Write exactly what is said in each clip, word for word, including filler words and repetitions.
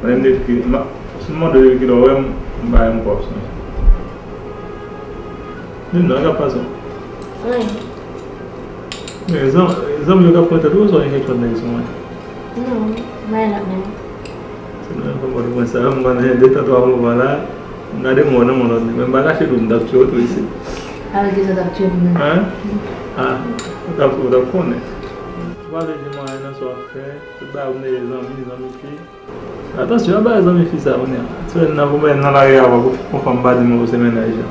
Menm depi, si m mande depi kilè w wè m, m pa yon kòb san. Menm nan, k ap pase? Anyen. Men zan-, zanmi yo k ap pran tèt ou, oswa gen kèk lòt nèg sou mwen? Non, m pa gen lòt nèg. Se nan yon fòm ou te pran sa, m pandan de tan twa moman la, m gade mò nan mò lòt nèg, men m pa kache tou, m t ap tchwe w tou isit. Avèk kisa w t ap tchwe m nan? Hein? Ah, ou t ap, ou t ap konnen. Ou pa vle di m anyen nan sa w ap fè, tout bagay ou mete zanmi, zanmi fi. Atansyon, pa bay zanmi fi sa kounye a. Ti frè n nan pou mwen nan lari a pou yon fanm pa di m ou se mennaj la.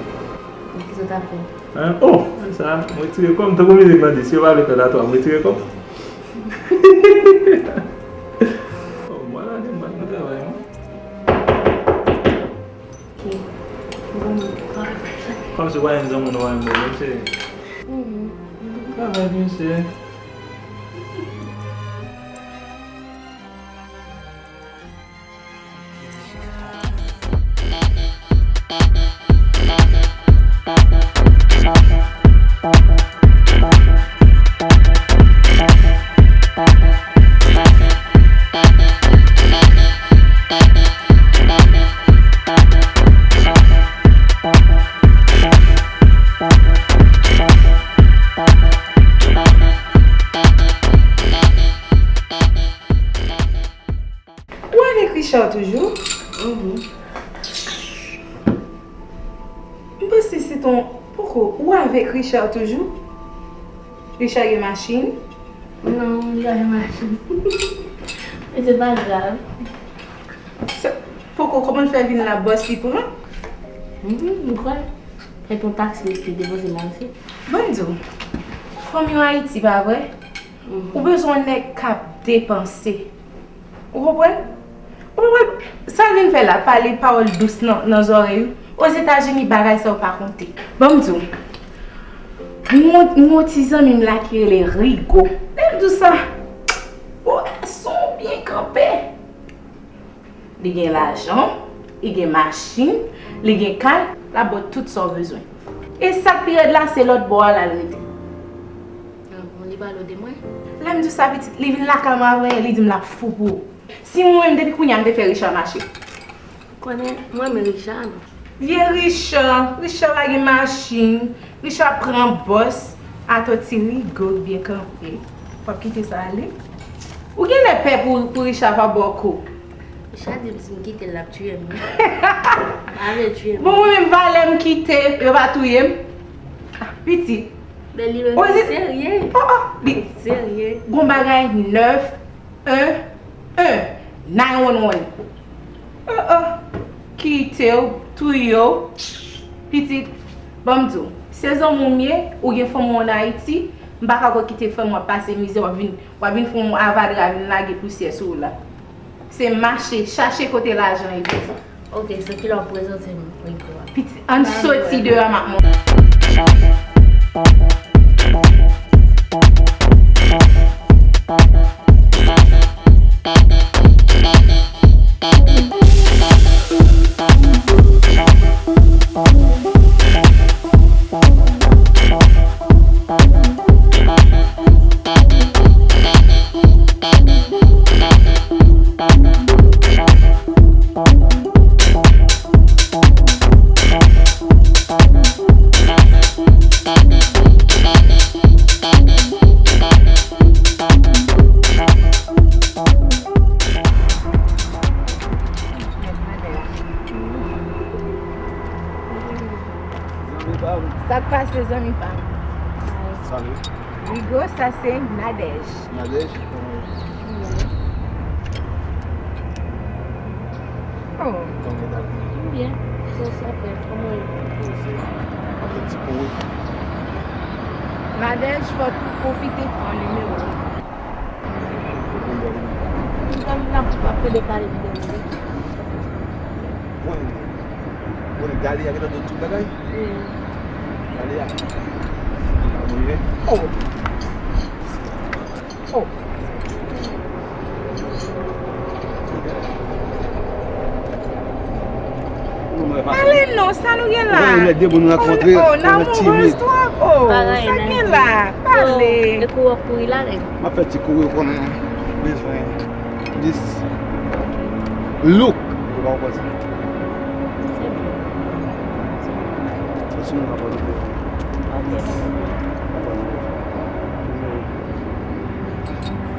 Kisa w t ap fè? Hein? Oh! Sa, m retire kò m, tankou mizik lan di, si yo pa vle fè l a twa, m retire kò m. Oh, m al ale, m al nan travay mwen. Ok. Bon, kòmsi w pa jwenn zanmi w nan w pa jwenn bò, mesye. Mhm. Travay, mesye. Ou avèk Richard toujou? Mhm. M panse se ton poko. Ou avèk Richard toujou? Richard gen machin? Non, li pa gen machin. Men se pa grav. Sa, poko, kòman l fè vin la, bòs li pran? Mhm, m kwè. Fè ton taksi li te depoze m la, mesye. Ban m di w, fanm yo Ayiti, pa vre? Mhm. Ou bezwen yon nèg k ap depanse. Ou konprann? Ou konprann? Sa l vin fè la, pale pawòl dous nan, nan zòrèy ou. Ozetazini, bagay sa yo pa konte. Ban m di w, m gon, m gon ti zanmi m la ki rele Rigo. Lè m di w sa, o, gason byen kanpe. Li gen lajan, li gen machin, li gen kay, l ap ba w tout sa w bezwen. E sa k pi rèd la, se lòt bò a l al rete. Ah bon, li pale w de mwen? Lè m di w sa, pitit, li vin lakay mwen avè, li di m l ap fou pou ou. Si mwen menm, depi kounye a, m te fè Richard mache. Konnen, mwen renmen Richard, non. Vye Richard, Richard pa gen machin, Richard pran bòs, atò ti Rigo k byen kanpe. W ap kite sa ale? Ou genlè pè pou, pou Richard pa ba w kou. Richard di m si m kite l, l ap tiye m, wi. M pa vle l tiye m. Bon, mwen menm, valè m kite, yo pa touye m. Ah, pitit. Men li menm li serye. Oh, oh, li serye. Gon bagay nèf, en, en, nine one one. Oh, oh. Kite w, touye w. Pitit, ban m di w, se zanmi w m ye, ou gen fanmi w ann Ayiti, m pa ka kwè kite fanmi w ap pase mizè, w ap vin, w ap vin fè yon avadra, vin lage pousyè sou w la. Se mache, chache kote lajan ye, pitit. Ok, so kilè w ap prezante m Rigo a? Pitit, ann soti deyò a, m ap montre. Sa k pase, zanmi pa m? Salut. Rigo, sa se Nadège. Nadège? Oh. Kòman w ye? Byen. Sa, sa fè, kòman w ye? Sa fè ti kouri. Nadège, fò tou pwofite pran nimewo. Zanmi nan ap pede pale de mwen. Bon, bon, Gali a gentan di tout bagay? Wi. Gali a. Oh. Oh. Ale non, sa nou gen la? Ou konnen lè de moun rankontre, oh, oh, n amoureuse twòp. Oh, sa gen la? Pale. E kou w ap kouri la, nèg? M ap fè ti kouri, ou konnen. Bezwen dis. Look! Ou pa konprann sa? Se bon. Se sou moun k ap pale. Ok, dakò.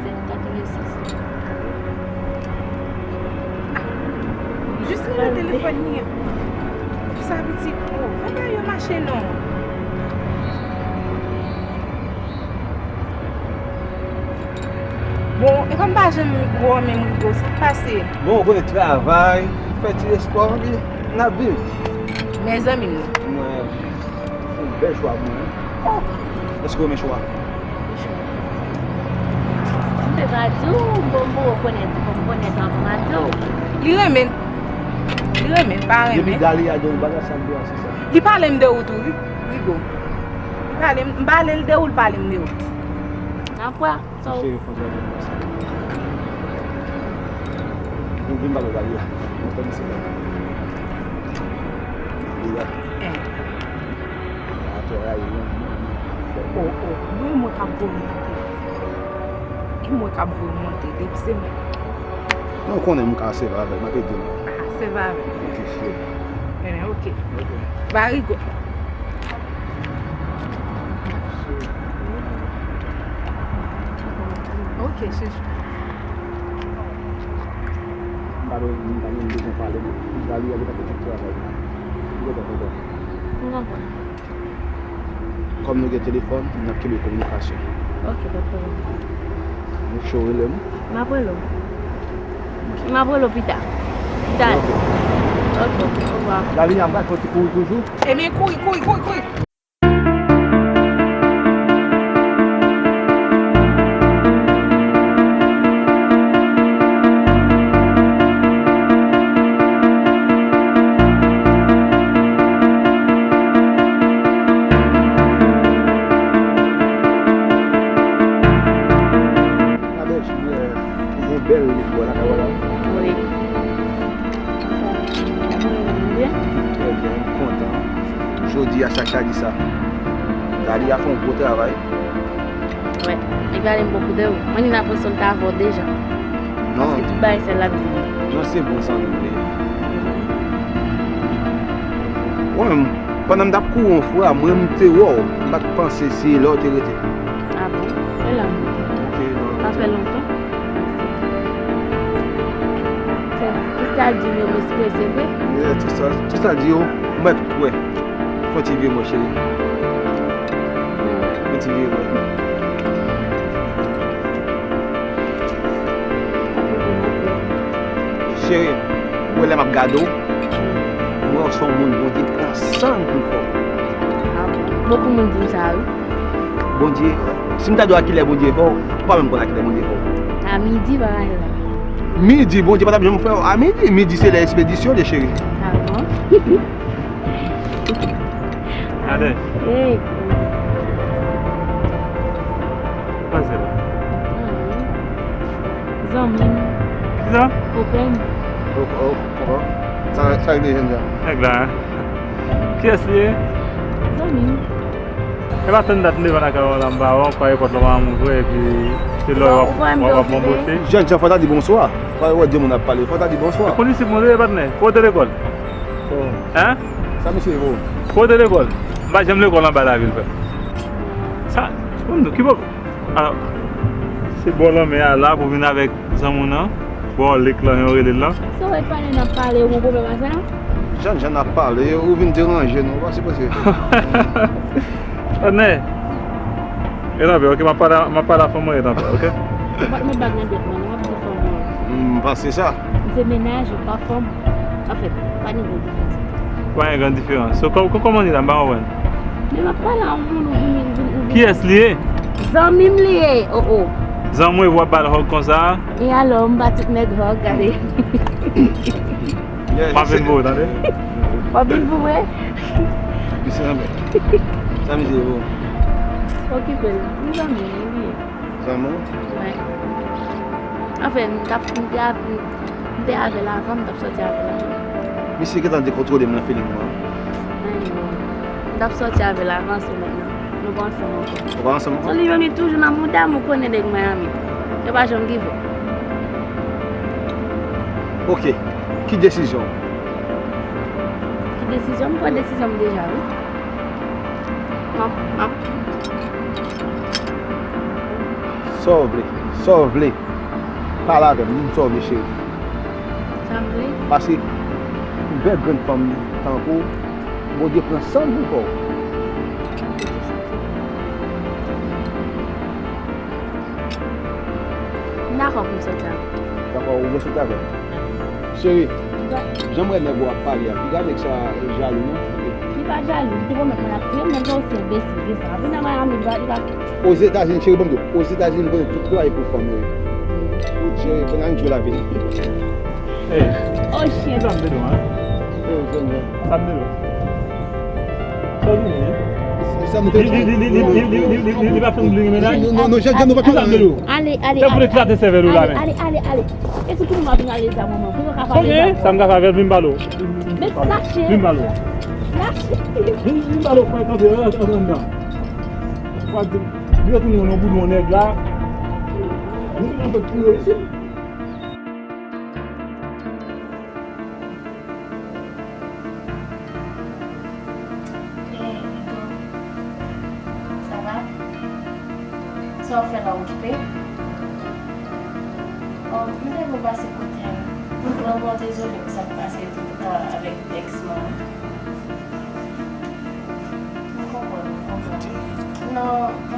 Sèt katrevensis. Jis rele telefòn li an. Kisa pitit? Oh, fè bagay yo mache non. Bon, e kòm pa janm wè w menm Rigo, sa k pase? Bon, ou konnen travay, fè ti espò, epi n ap viv. Mezanmi. Mwen, se yon bèl chwa pou mwen. Oh! Èske w renmen chwa? M te va di w, bon, bon, ou konnen, bon, konnen sa, m pa di w. Li renmen. Li renmen, pa renmen. Depi Dali a di yon bagay, sa m di a, se sa. Li pale m de ou tou, wi, Rigo. Li pale m, m pale l de ou, li pale m de ou. Nan pwa, sa w. Cheri, fon sa, fon sa. Mwen vin pale w Dali a. Mwen fè misye la. Dali a. Eh. Atò, a, e, oh, oh, mwen, mwen k ap voye monte. E mwen k ap voye monte, depi se mwen. Non, ou konnen m ka sèvi avè l, m ap ede l. Ah, sèvi avè l. Ok, cheri. Eh, ok. Ok. Barigo. Ok, chouchou. M pa bezwen, m pa menm bezwen pale, non. Dali a, li pa te fè travay. Li gentan kontan. M konprann. Kòm nou gen telefòn, n ap kenbe kominikasyon. Ok, pa t pwoblèm. Mouche, w rele m? M ap rele w. M ap rele w pita. Pita. Ok. Ok, ovwa. Dali a, m pral fè yon ti kouri toujou. Ebyen, kouri, kouri, kouri, kouri. Gade, yon bèl nèg bò lakay ou la. Wi. Trè byen, m kontan. Jodi a, sa k ta di sa? Dali a fè yon gwo travay. Wè, li pale m bokou de ou. Mwen, ni nan pwesyon ta avè w deja. Non. Paske tout bagay sèl l ap di. Non, se bon zanmi m li ye. Mwen menm, pandan m t ap kouri yon fwa, mwen, m te wè w. M pa t panse se la w te rete. Ah bon? E la m. Ok, non. Sa fè lontan. Kisa di yo, m eksprese vre? Yeah, tout sa, tout sa di yo, m mèt kwè. Fò ti vye mwen, cheri. Fò ti vye mwen. Cheri, ou wè lè m ap gade w, m wè w se yon moun Bondye pran san l pou l fè w. Ah bon? Bokou moun di m sa, wi. Bondye, si m ta di w a kilè Bondye fè w, ou pa menm konn a kilè Bondye fè w. A midi, bagay la. Midi, Bondye pa t ap janm fè w a midi. Midi se lè espedisyon li ye, cheri. Ah bon? Ade. Hey. Pase la. Zanmi m. Kisa? Koupè m. Oh, oh, oh. Sa, sa regle jèn jan. Nèg la. Kiyès li ye? Zanmi m. E pa tann dat m te vin lakay ou la, m pa wè w, pa repòt la, m pa wè w vre, epi se lè w ap, w ap, w ap anboche. Jèn jan, fò w ta di bonswa. Pa wè de moun ap pale, fò w ta di bonswa. Kondisip mwen rele patnè. Kote lekòl? Oh. Hein? Sa misye ye pou ou? Kote lekòl? M pa janm lekòl anba lavil, frè. Sa, ki bò? Alò, se bò lanmè a la pou vin avèk zanmi w nan. Bò lèk lan, jan yo rele l lan. Sa w ret pale n ap pale, ou gon pwoblèm ak sa? Jan, jan n ap pale, ou vin deranje nou, ou pa sipoze. Patnè. E tanpri, ok, m ap pale, m ap pale a fanm mwen, e tanpri, ok? Ou pa t met bag nan dwèt mwen, non, w ap di fanm mwen. M panse sa. M se mennaj, ou pa fanm. Anfen, pa gen gwo diferans. Pa gen gran diferans. So, kò-, kò-, kòman li la, m pa konprann. Men m ap pale a yon moun, ou vin, ou vin, ou vin. Kiyès li ye? Zanmi m li ye, oh, oh. Zanmi w, w ap ba l hug konsa? E alò, m ba tout nèg hug, gade. M ap vin pou ou, tande? W ap vin pou mwen? Misye anmè. Sa misye ye pou ou? Okipe l. M zanmi m, li ye. Zanmi w? Wi. Anfen, m t ap, m te ap, m te avè l avan, m t ap sòti avè l avan. Misye gentan dekontwole m nan feeling mwen. Anyen. M t ap sòti avè l avan, se mentnan. Nou pa ansanm ankò. Nou pa ansanm ankò? So, li menm, li toujou nan mouda m, ou konnen nèg Miami. Yo pa janm give up. Ok. Ki desizyon w? Ki desizyon? M pran desizyon m deja, wi. M ap, m ap. Sa w vle? Sa w vle? Pale avè m, di m sa w vle, cheri. Sa m vle? Paske yon bèl grenn fanm tankou w, Bondye pran san l pou fè w. M dakò pou m sòti avè l. Dakò, ou vle sòti avè l? Cheri, jan m wè nèg ou ap pale a, piga nèg sa jalou, non? Li pa jalou, li te pwomèt mwen l ap touye m, men l fè yon ti enbesil, de sa. Apre nan Miami, li pa, li pa. Ozetazini, cheri, ban m di w, Ozetazini, m konnen tout dwa e pou fanm yo ye. Cheri, fè n al jwe lavi. Hey. Oh, shit. Sa m te di w, hein? Hey, zanmi. Sa m te di w. Sa w vini, hein? Li, li, li, li pa fè m bliye mennaj. Non, non, non, Jean, Jean, nou pa pale. Sa m te di w. Ale, ale, ale. Fè pou l eklate sèvèl ou la, men. Ale, ale, ale. E si tout moun ap vin ale zam, manman? Pou nou ka pale zam. Sa m ka fè avè l, vin pale w. Men lache. Vin pale w. Lache. Vin, vin pale w, frè, kanpe, antre anndan. Frè, li retounen yon boudon nèg la. Li retounen yon fèk kriye isit. Hey, Hugo. Sa va? Sa w fè la, okipe? Oh, m te pou pase kote w. M vrèman dezole pou sa k pase avèk èks mwen an. M konprann, m konprann. Non, m,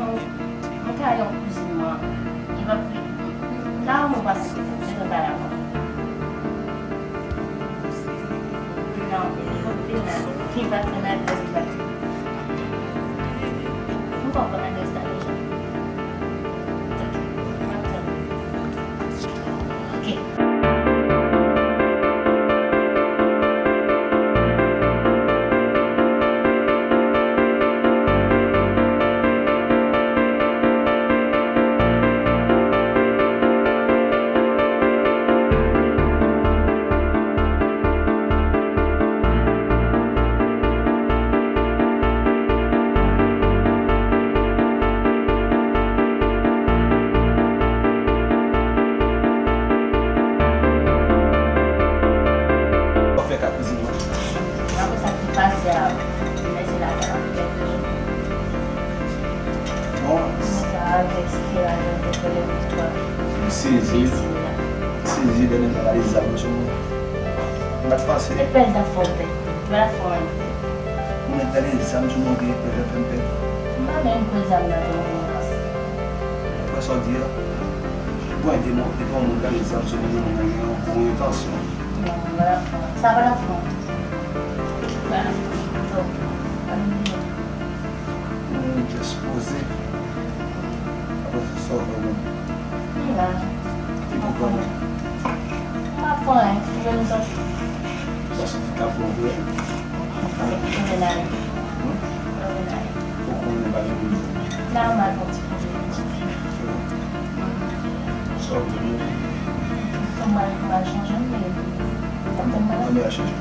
m ka yon kouzin mwen. Li p ap vin. La, mwen pase kote m bezwen pale avè w. Non, li p ap vin la. Li pa konn adrès li pa. M pa konn adrès la deja. Ok, m ap tann. Ok. W ap fè ka kouzin mwen. Apre sa ki pase a, mèsi lakay la pou kèk jou. Bon. Mwen sa avèk Stella, jan te fè lè m te wè. M sezi. Sezi la. M sezi lè nèg la lage zam sou mwen. M pa t panse. Se pèl zafè w pèl. Pèl zafè w. Ou mèt gade zam sou mwen, ou gen pè, fè m pè. M pa menm kwè zam nan te yon bon pase. Ou kwè sa w di a? Bon, depi yon, depi yon moun gade zam sou moun, yon moun nan gen yon bon entansyon. Non, m pa dakò. Sa pa dakò. M pa dakò. Bon, pa gen pwoblèm. Hmm, just poze. Apre sa, sa w fè menm? M la. Ki pwoblèm ou? M pa fè anyen, m jwenn sòti. Sa sòti ta fè w vre? Wi, m vin ale. Hmm? Wi, m vin ale. Ou konnen pa gen pwoblèm. La, m al fè yon ti pwoblèm. Sa w vle menm? Fò m al, m al chanje, m vle. Fò m al chanje.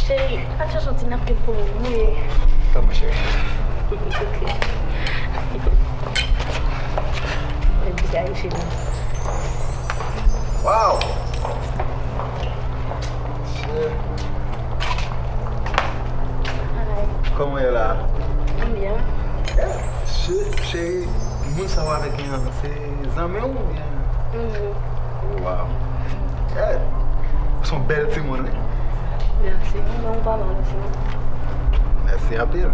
Cheri, pa t chache yon ti napkin pou mwen, non, wi. Tanpri, cheri. Ok. Mwen di gaye, cheri. Wow! Cheri. Hi. Kòman w ye la? M byen. Yeah, cheri, moun sa w avèk li an, se zanmi w oubyen? Mhm. Wow. Yeah. Se yon bèl timoun, wi. Mèsi. Mwen, ou pa mal, non. Mèsi anpil.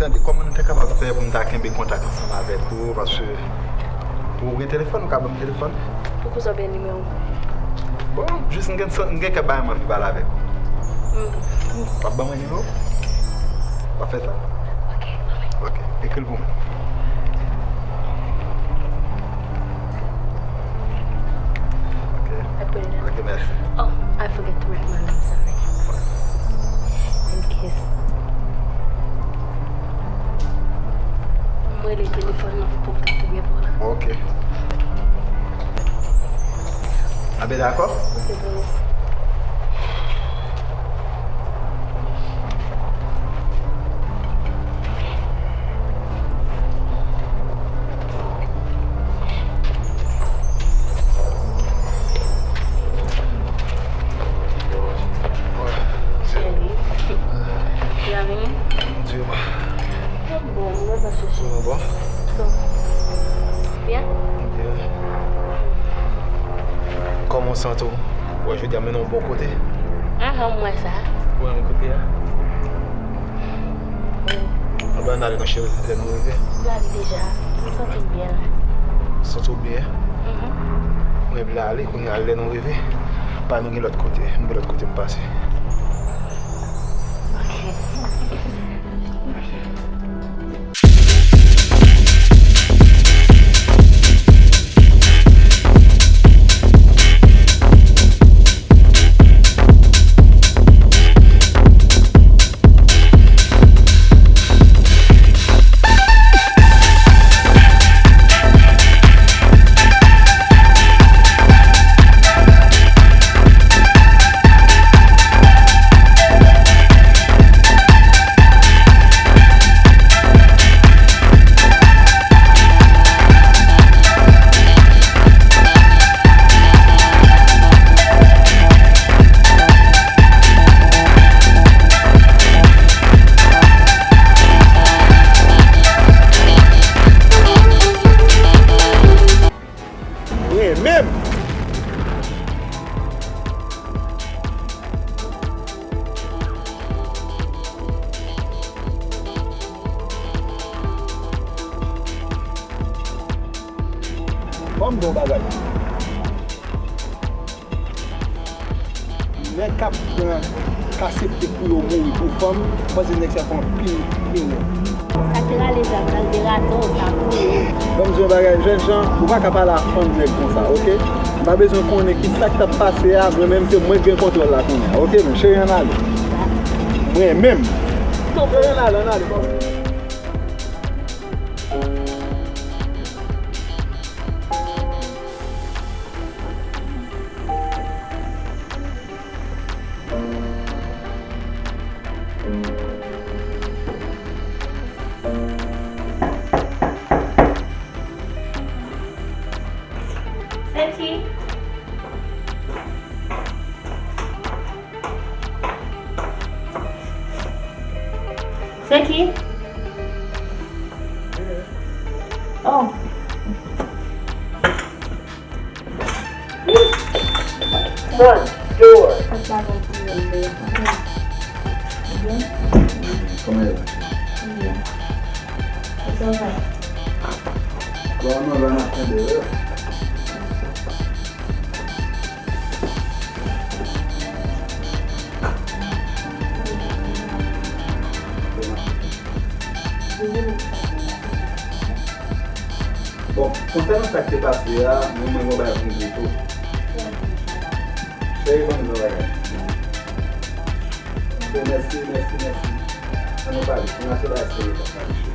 Tande, kòman m ta kapab fè pou m ta kenbe kontak ansanm avèk ou, paske ou gen telefòn, ou ka ban m telefòn? Poukisa w gen nimewo m? Bon, jis m gen, m gen kè bay m anvi pale avèk ou. W ap ban mwen nimewo? W ap fè sa? Ok, ban mwen. Ok, ekri l pou mwen. Ok. Ok, mèsi. Oh, I forget to write my name, sorry. In case. M rele telefòn nan pou m ka tounen pou la. Ok. Anben dakò? Ok, bro. Cheri. Byenvini. Dieu. Mwen bon, mwen pa chèche. Mwen bon. So, byen? Byen. Kòman w santi w? Wè, jodi a mennen w bon kote? Ahan, m wè sa. Ou renmen kote a? Anben, ann ale non cheri, lè nou rive. M prale deja. M santi m byen la. Santi w byen? Mhm. Mwen vle ale kounye a, lè nou rive. Pa nou gen lòt kote. M gen lòt kote m pase. Ok. Mwen menm. Ban m di w yon bagay. Nèg k ap pran, k aksepte pou yo mouri pou fanm, m panse nèg sa fè anpil erè. Sa ki rale zam nan, l te rate w, l t ap touye w. Ban m di w yon bagay, jènjan, ou pa ka pale a fanm nèg konsa, oke? M pa bezwen konnen kisa k t ap pase a, mwen menm se mwen k gen kontwòl la kounye a, oke? Men cheri, ann ale. Mwen menm. Cheri, ann ale, ann ale, bòs. Se ki? Se ki? Oh. Front door. Sa bagay pou yo le. Byen? Kòman e la? Byen. Sa va? Bon, nou la n ap tande, wi. Bon, konsènan sa k te pase a, mwen, mwen gen yon bagay pou m di w tou. Cheri, ban m di w yon bagay. Mèsi, mèsi, mèsi. Ann nou pale. Ann ase bagay serye k ap pale, cheri.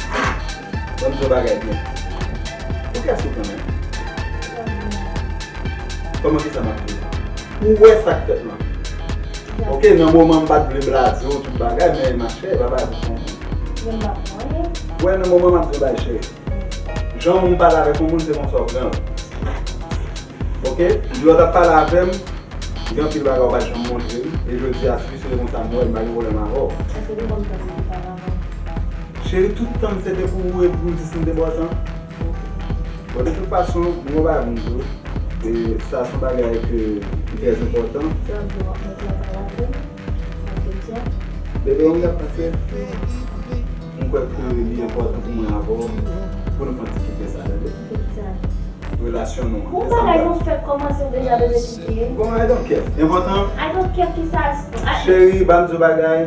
Ban m di w yon bagay byen. Poukiyès ou kanmenm? Kòman kisa m ap di w? Ou wè sa k fèt lan? Oke, nan moman m pa t vle blaze w tout bagay, men machè, e pa bagay pou fè yon moun. Wè, nan moman m ap di w bagay, cheri. Jan yon moun pale avèk yon moun, se konsa w pran l. Oke? Lè w t ap pale avè m, gen anpil bagay ou pa t janm montre m. E jodi a, si se te konsa m wè, m pa gen pwoblèm avè w. Èske te ban m tan pou m pale avè w? Cheri, tout tan m se te pou ou e pou m di si m te ba w tan. Bon, de tout fason, m gen yon bagay pou m di w. E sa se yon bagay ke, ki trè enpòtan. Sa vle w ap mèt la pale avè m? Entretyen? Bebe, wi, ap pase. Mwen kwè ke li enpòtan pou mwen avè w pou nou fè yon ti kite sa, tande? Kite ki sa? Relasyon nou an. Bon, bagay nou fèk kòmanse, w deja bezwen kite? Bon, I don't care. Enpòtan. I don't care ki sa? Cheri, ban m di w bagay.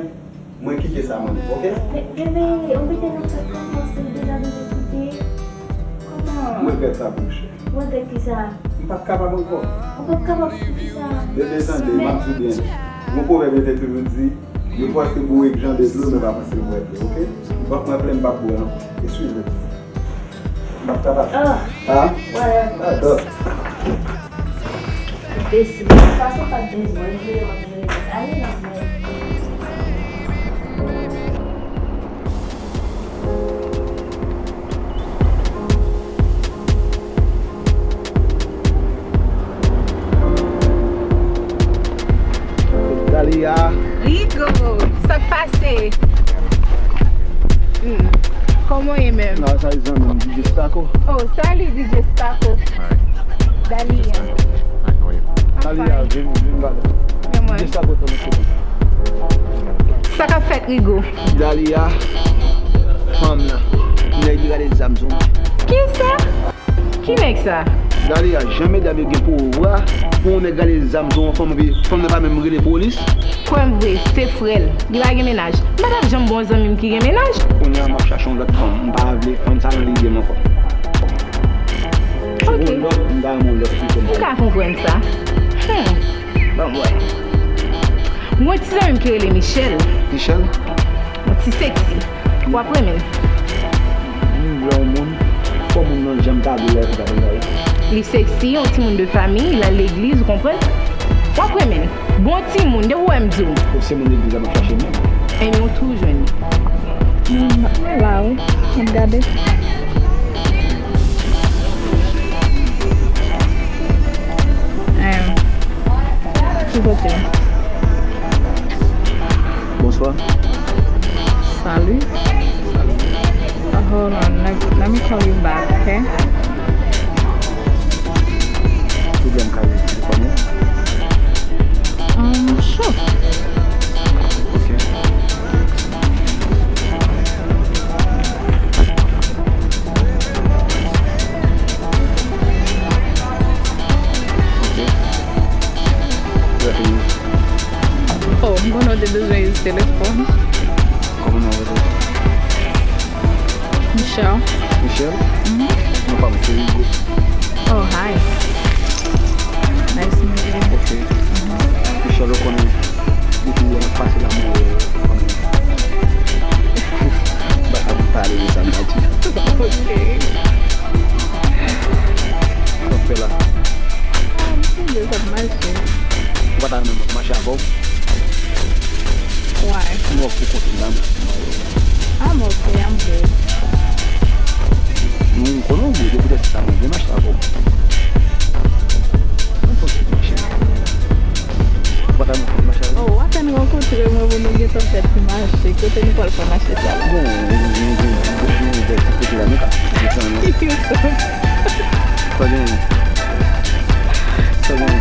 Mwen kite sa, mwen, oke? Men, bebe, ou mete nan tèt kòmanse, deja bezwen kite. Kòman? Mwen regrèt sa pou ou, cheri. Ou regrèt ki sa? M p ap kapab ankò. Ou p ap kapab pou ki sa? Bebe, tande, m ap di w byen. Gon pwovèb yo te toujou di, yo panse boure ak jan de dlo, men pa panse bwè dlo, oke? Bank mwen plen, m p ap bwè ankò. Eswiv. M p ap kapab. Ah. Ah? Whatever. Ah, dòk. Desi, de tout fason, pa t bezwen vle, m ap vle. Ale nan mwen. Dalia. Rigo, sa k pase? Hmm. Kòman w ye menm? Nan sa, zanmi m, D J Stako. Oh, salut, D J Stako. Dalia. Dalia, vin, vin gade. D J Stako, tonton. Sa k ap fèt, Rigo? Dalia, fanm nan, nèg li rale zam sou mwen. Kisa? Ki nèg sa? Dalia, jan medam yo gen pouvwa, pou yon nèg rale zam sou yon fanm, epi fanm nan pa menm rele polis. Kwè m vre, se frè l. Li pa gen mennaj. M pa t ap janm ba w zanmi m ki gen mennaj. Kounye a, m ap chache yon lòt fanm. M pa vle fanm sa nan lide m ankò. Ok. Yon lòt, m ta renmen yon lòt fi kòm sa. M ka konprann sa. Hmm. Bon, wè. Mwen ti zanmi m ki rele Michel. Michel? Yon ti seksi. W ap renmen l. M vle yon moun, fò moun nan janm ta vle lè pou ta vle. Li seksi, yon timoun de fanmi, l al legliz, ou konprann? W ap renmen l. Bon timoun, depi w wè m di w. Ou se moun legliz la m ap chache menm. Ebyen, ou tou jwenn li. Hmm, mwen la, wi. M ap gade. Em, ki kote? Bonswa. Salut. Hold on, let, let me call you back, okay? Kijan m ka rele telefòn nan? Um, sure. Ok. Ok. Lè fini. Oh, m konnen w te bezwen izi telefòn. Kòman non w rele? Michelle. Michelle? Mhm. Non pa m se Rigo. Oh, hi. Nice to meet you. Ok. Mhm. Michelle, ou konnen, depi yè n ap pase la, mwen, ou konnen. M pa ka pale de sa, m pa di. Ok. Sa w ap fè la? Ah, m sanble sa ap mache. Ou pa ta renmen m mache avè w? Why? M wè w pou kont ou, m pa renmen. I'm okay, I'm good. M konnen w good, e poutèt sa mwen vle mache avè w. Mwen panse mache. Ou pa ta renmen mache avè w? Oh, w apèn rankontre mwen, pou nou gentan fè ti mache. Kote nou pral fè mache sa la? Bon, nou gen, gen, gen, gen, gen ti kote la, nou ka fè sa, non? Sa gen. Sa gen.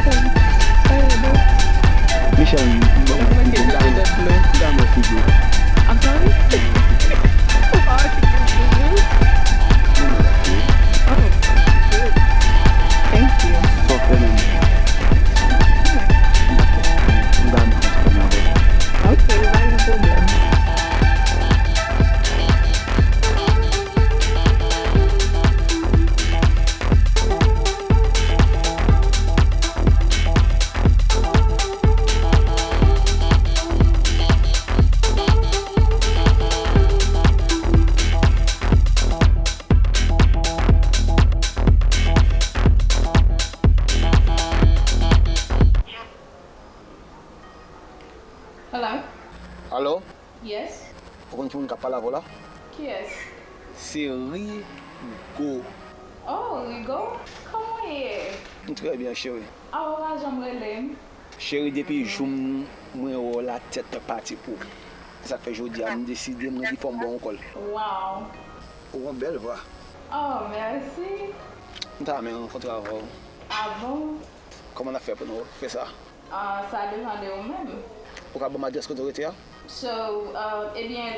Michelle, bon, bon, bon, bon, bon, bon, bon, bon. I'm sorry? Oh, thank you. Ok, pa gen pwoblèm. Hello? Alo? Yes? Ou konn ki moun k ap pale avè w la? Kiyès? Se Rigo. Oh, Rigo? Kòman w ye? M trè byen, cheri. Ah, ou pa janm rele m? Cheri, depi jou m, mwen wè w la, tèt mwen pati pou ou. Se sa k fè jodi a, m deside m nan ki fò m ba w yon kòl. Wow. Ou gen yon bèl vwa. Oh, mèsi. M ta renmen rankontre avè w. Ah bon? Kòman n ap fè pou nou fè sa? Ah, sa depann de ou menm. Ou ka ban m adrès kote w rete a? So, uh, ebyen,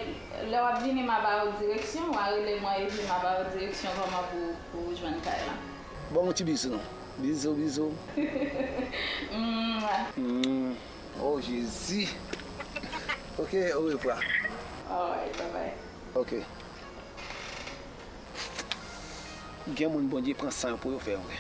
lè w ap vini, m a ba w direksyon, w a rele mwen, epi m a ba w direksyon kòman pou, pou w jwenn kay la. Ban m yon ti bizou non. Bizou, bizou. Mwah. Mm. Oh, Jezi. Ok, orevwa. Alright, bye bye. Ok. Gen moun Bondye pran san yo pou yo fè vre.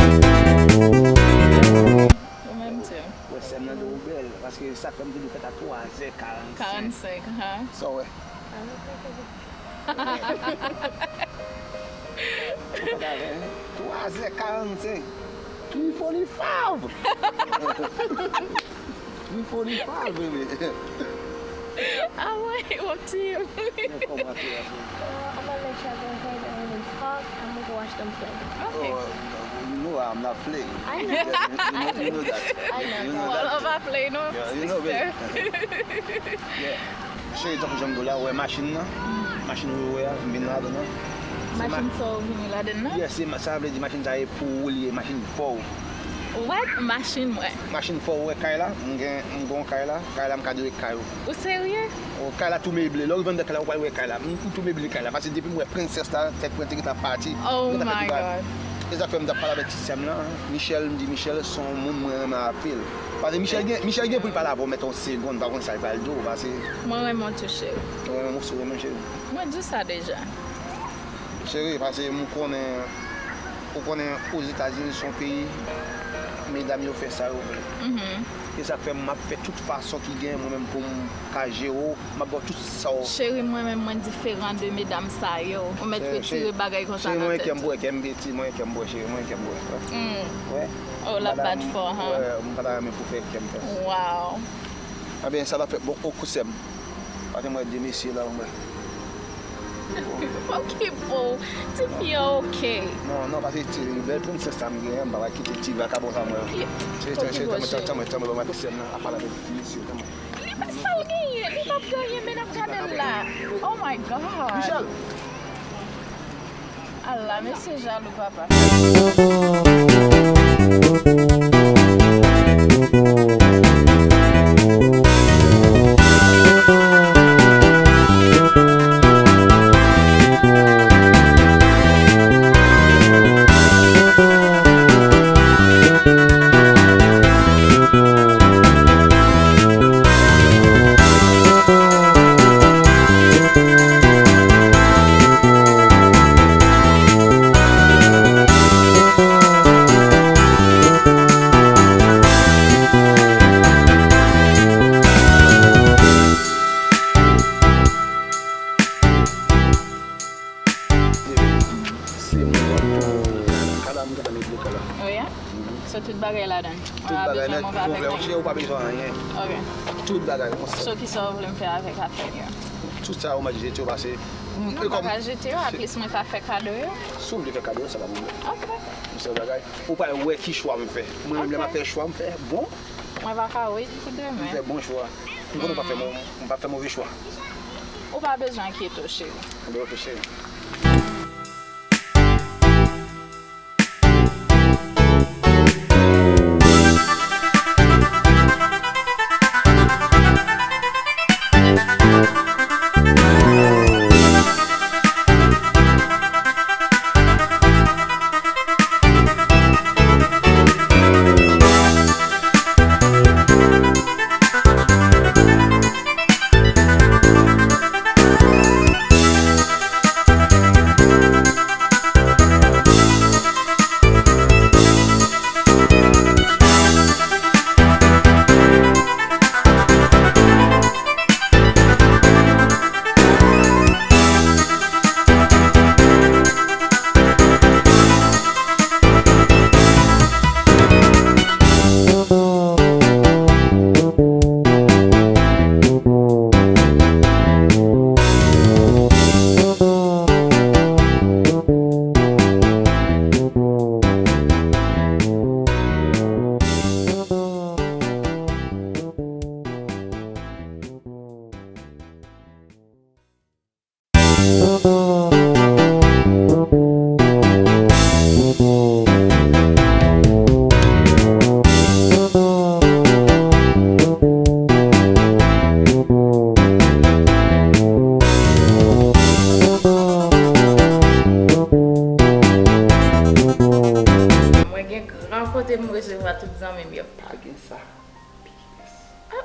Ou menm tou. Wè, sè m nan do w bèl, paske sa k fè m te di w fèt a twa zè karannsenk. Karannsenk, ha? Sa w wè? Ou pa ta wè, twa zè karannsenk. Trifolifav! Trifolifav, bebe. Ah ouais, what team? Yeah, come on, yeah. Uh, I'm gonna let y'all go ahead and really talk. I'm gonna go watch them play. Okay. Oh, uh, you know I'm not playing. I know. Yeah, you, you know, you know that. I know that. You know that. All of our play, no, yeah, you know, sister. Yeah. Cheri, tankou jan m di w la, ou wè machin nan? Machin ou wè a, m vin ladan nan. Se ma- Machin sa w vini ladan nan? Yes, se ma-, sa vle di machin sa e pou ou li ye, machin pa w. What? Machin mwen. Machin pa w, ou wè kay la? M gen, m gen yon kay la. Kay la, m ka dirèk kay ou. Ou serye? O, kay la tou meble. Lè w rive anndan kay la, ou pral wè kay la. M, m tou meble kay la. Paske depi m wè prensès la, tèt mwen te gentan pati. Oh my God. E sa k fè m t ap pale avèk ti sè m lan, Michel, m di, Michel, se yon moun mwen renmen anpil. Paske Michel gen, Michel gen pou l pale avè w, mèt yon segonn, pa konn sa l pral di w, paske. Mwen renmen w tou, cheri. Mwen renmen w tou, renmen cheri. Mwen di w sa deja. Cheri, paske m konnen, ou konnen Ozetazini se yon peyi, medam yo fè sa yo vle. Mhm. E sa k fè m ap fè tout fason ki genyen mwen menm pou m ka jere w, m ap ba w tout sa w. Cheri, mwen menm, mwen diferan de medam sa yo. Ou mèt retire bagay konsa nan tèt ou. Cheri, mwen kè m bwè, kè m piti, mwen kè m bwè, cheri, mwen kè m bwè. Mm. Wè. Oh, l ap bat fò, han. Wè, m pa ta renmen pou fè kè m fè. Wow. Anben, sa l ap fè, bon, o kou sè m. Paske m wè de mesye la, mwen. Ok, bon. Tifi an ok. Non, non, paske ti bèl prensès sa m genyen, m pa va kite ti vakabon sa mwen. Se, se, se, tanmen, tanmen, tanmen, ban m ap fè sè m nan, ap pale avèk ti mesye, tanmen. Li pa sa l genyen, li p ap genyen, men n ap gade l la. Oh my God. Michel! Ala, mesye jalou, papa. Se mwen k ap tou. Kay la, m gentan met dlo kay la. Oh yeah? Mhm. So, tout bagay ladan. Tout bagay nèt, ou pa bezwen anyen. Ok. Tout bagay konsa. So, kisa w vle m fè avèk afè yo? Tout sa yo, m ap jete yo pase. Non, m pa ka jete yo, at least mwen ka fè kado yo. Si w vle fè kado yo, sa pa pwoblèm. Ok. Yon sèl bagay, ou pral wè ki chwa m fè. Mwen menm, lè m ap fè chwa, m fè bon. Mwen pa ka wait pou demen. M fè bon chwa. M konnen m pa fè mo-, m pa fè move chwa. Ou pa bezwen enkyete w, cheri. Anben, ok, cheri. Tout zanmi m yo. Pa gen sa. Ah,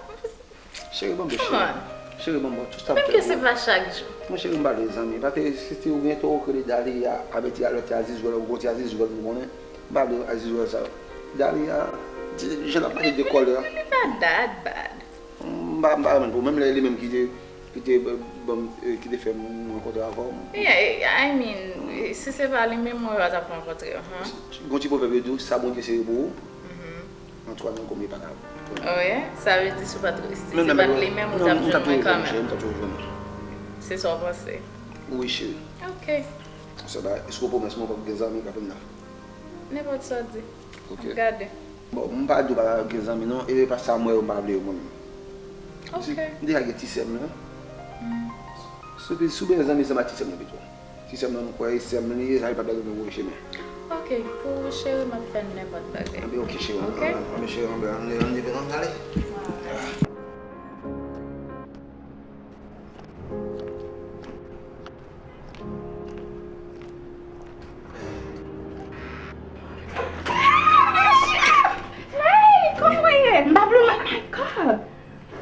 Cheri, ban m de Come cheri. on. Cheri, ban m bon, tout sa m Menm fè ke se pou pa chak jou. Mwen cheri, m pa vle zanmi. Pa te, si te ou gen to ou krele Dali a, avè ti alòt ti azizwèl, ou gon ti azizwèl m konnen. M pa vle azizwèl sa. Dali a, di- jan l ap mache de kòlè. Li pa that bad. M pa m pa renmen pou menm lè li menm ki te ki te ban m eh, ki te fè m rankontre avè w. Yeah, I mean, si se pa li menm mwen pa t ap rankontre w, huh? Gon ti pwovèb yo di w, sa Bondye sere pou ou, an twa nan konbyen pa ka. Oh yeah? Sa vle di si w pa t si se pa t li menm ou t ap jwenn mwen kanmenm. M t ap toujou jwenn. Se sa w panse? Wi cheri. Ok. Sa ba, eske w pwomès mwen w p ap gen zanmi k ap vin la? Nenpòt sa w di. Ok. Ap gade. Bon, m pa di w pa gen zanmi non, e pa sa m wè yo m pa vle yo mwen menm. Ok. M deja gen ti sè m nan. Sou sou byen zanmi zanmi ak ti sè m nan pito. Ti sè m nan m kwè e sè m li ye, sa li pa t dwe gen woye chemen. Ok, pou cheri m ap fè nenpòt bagay. Anben ok cheri, Ok. Anben cheri, anben ann leve ann ale. Hey, kòman w ye? M pa blo, oh my God.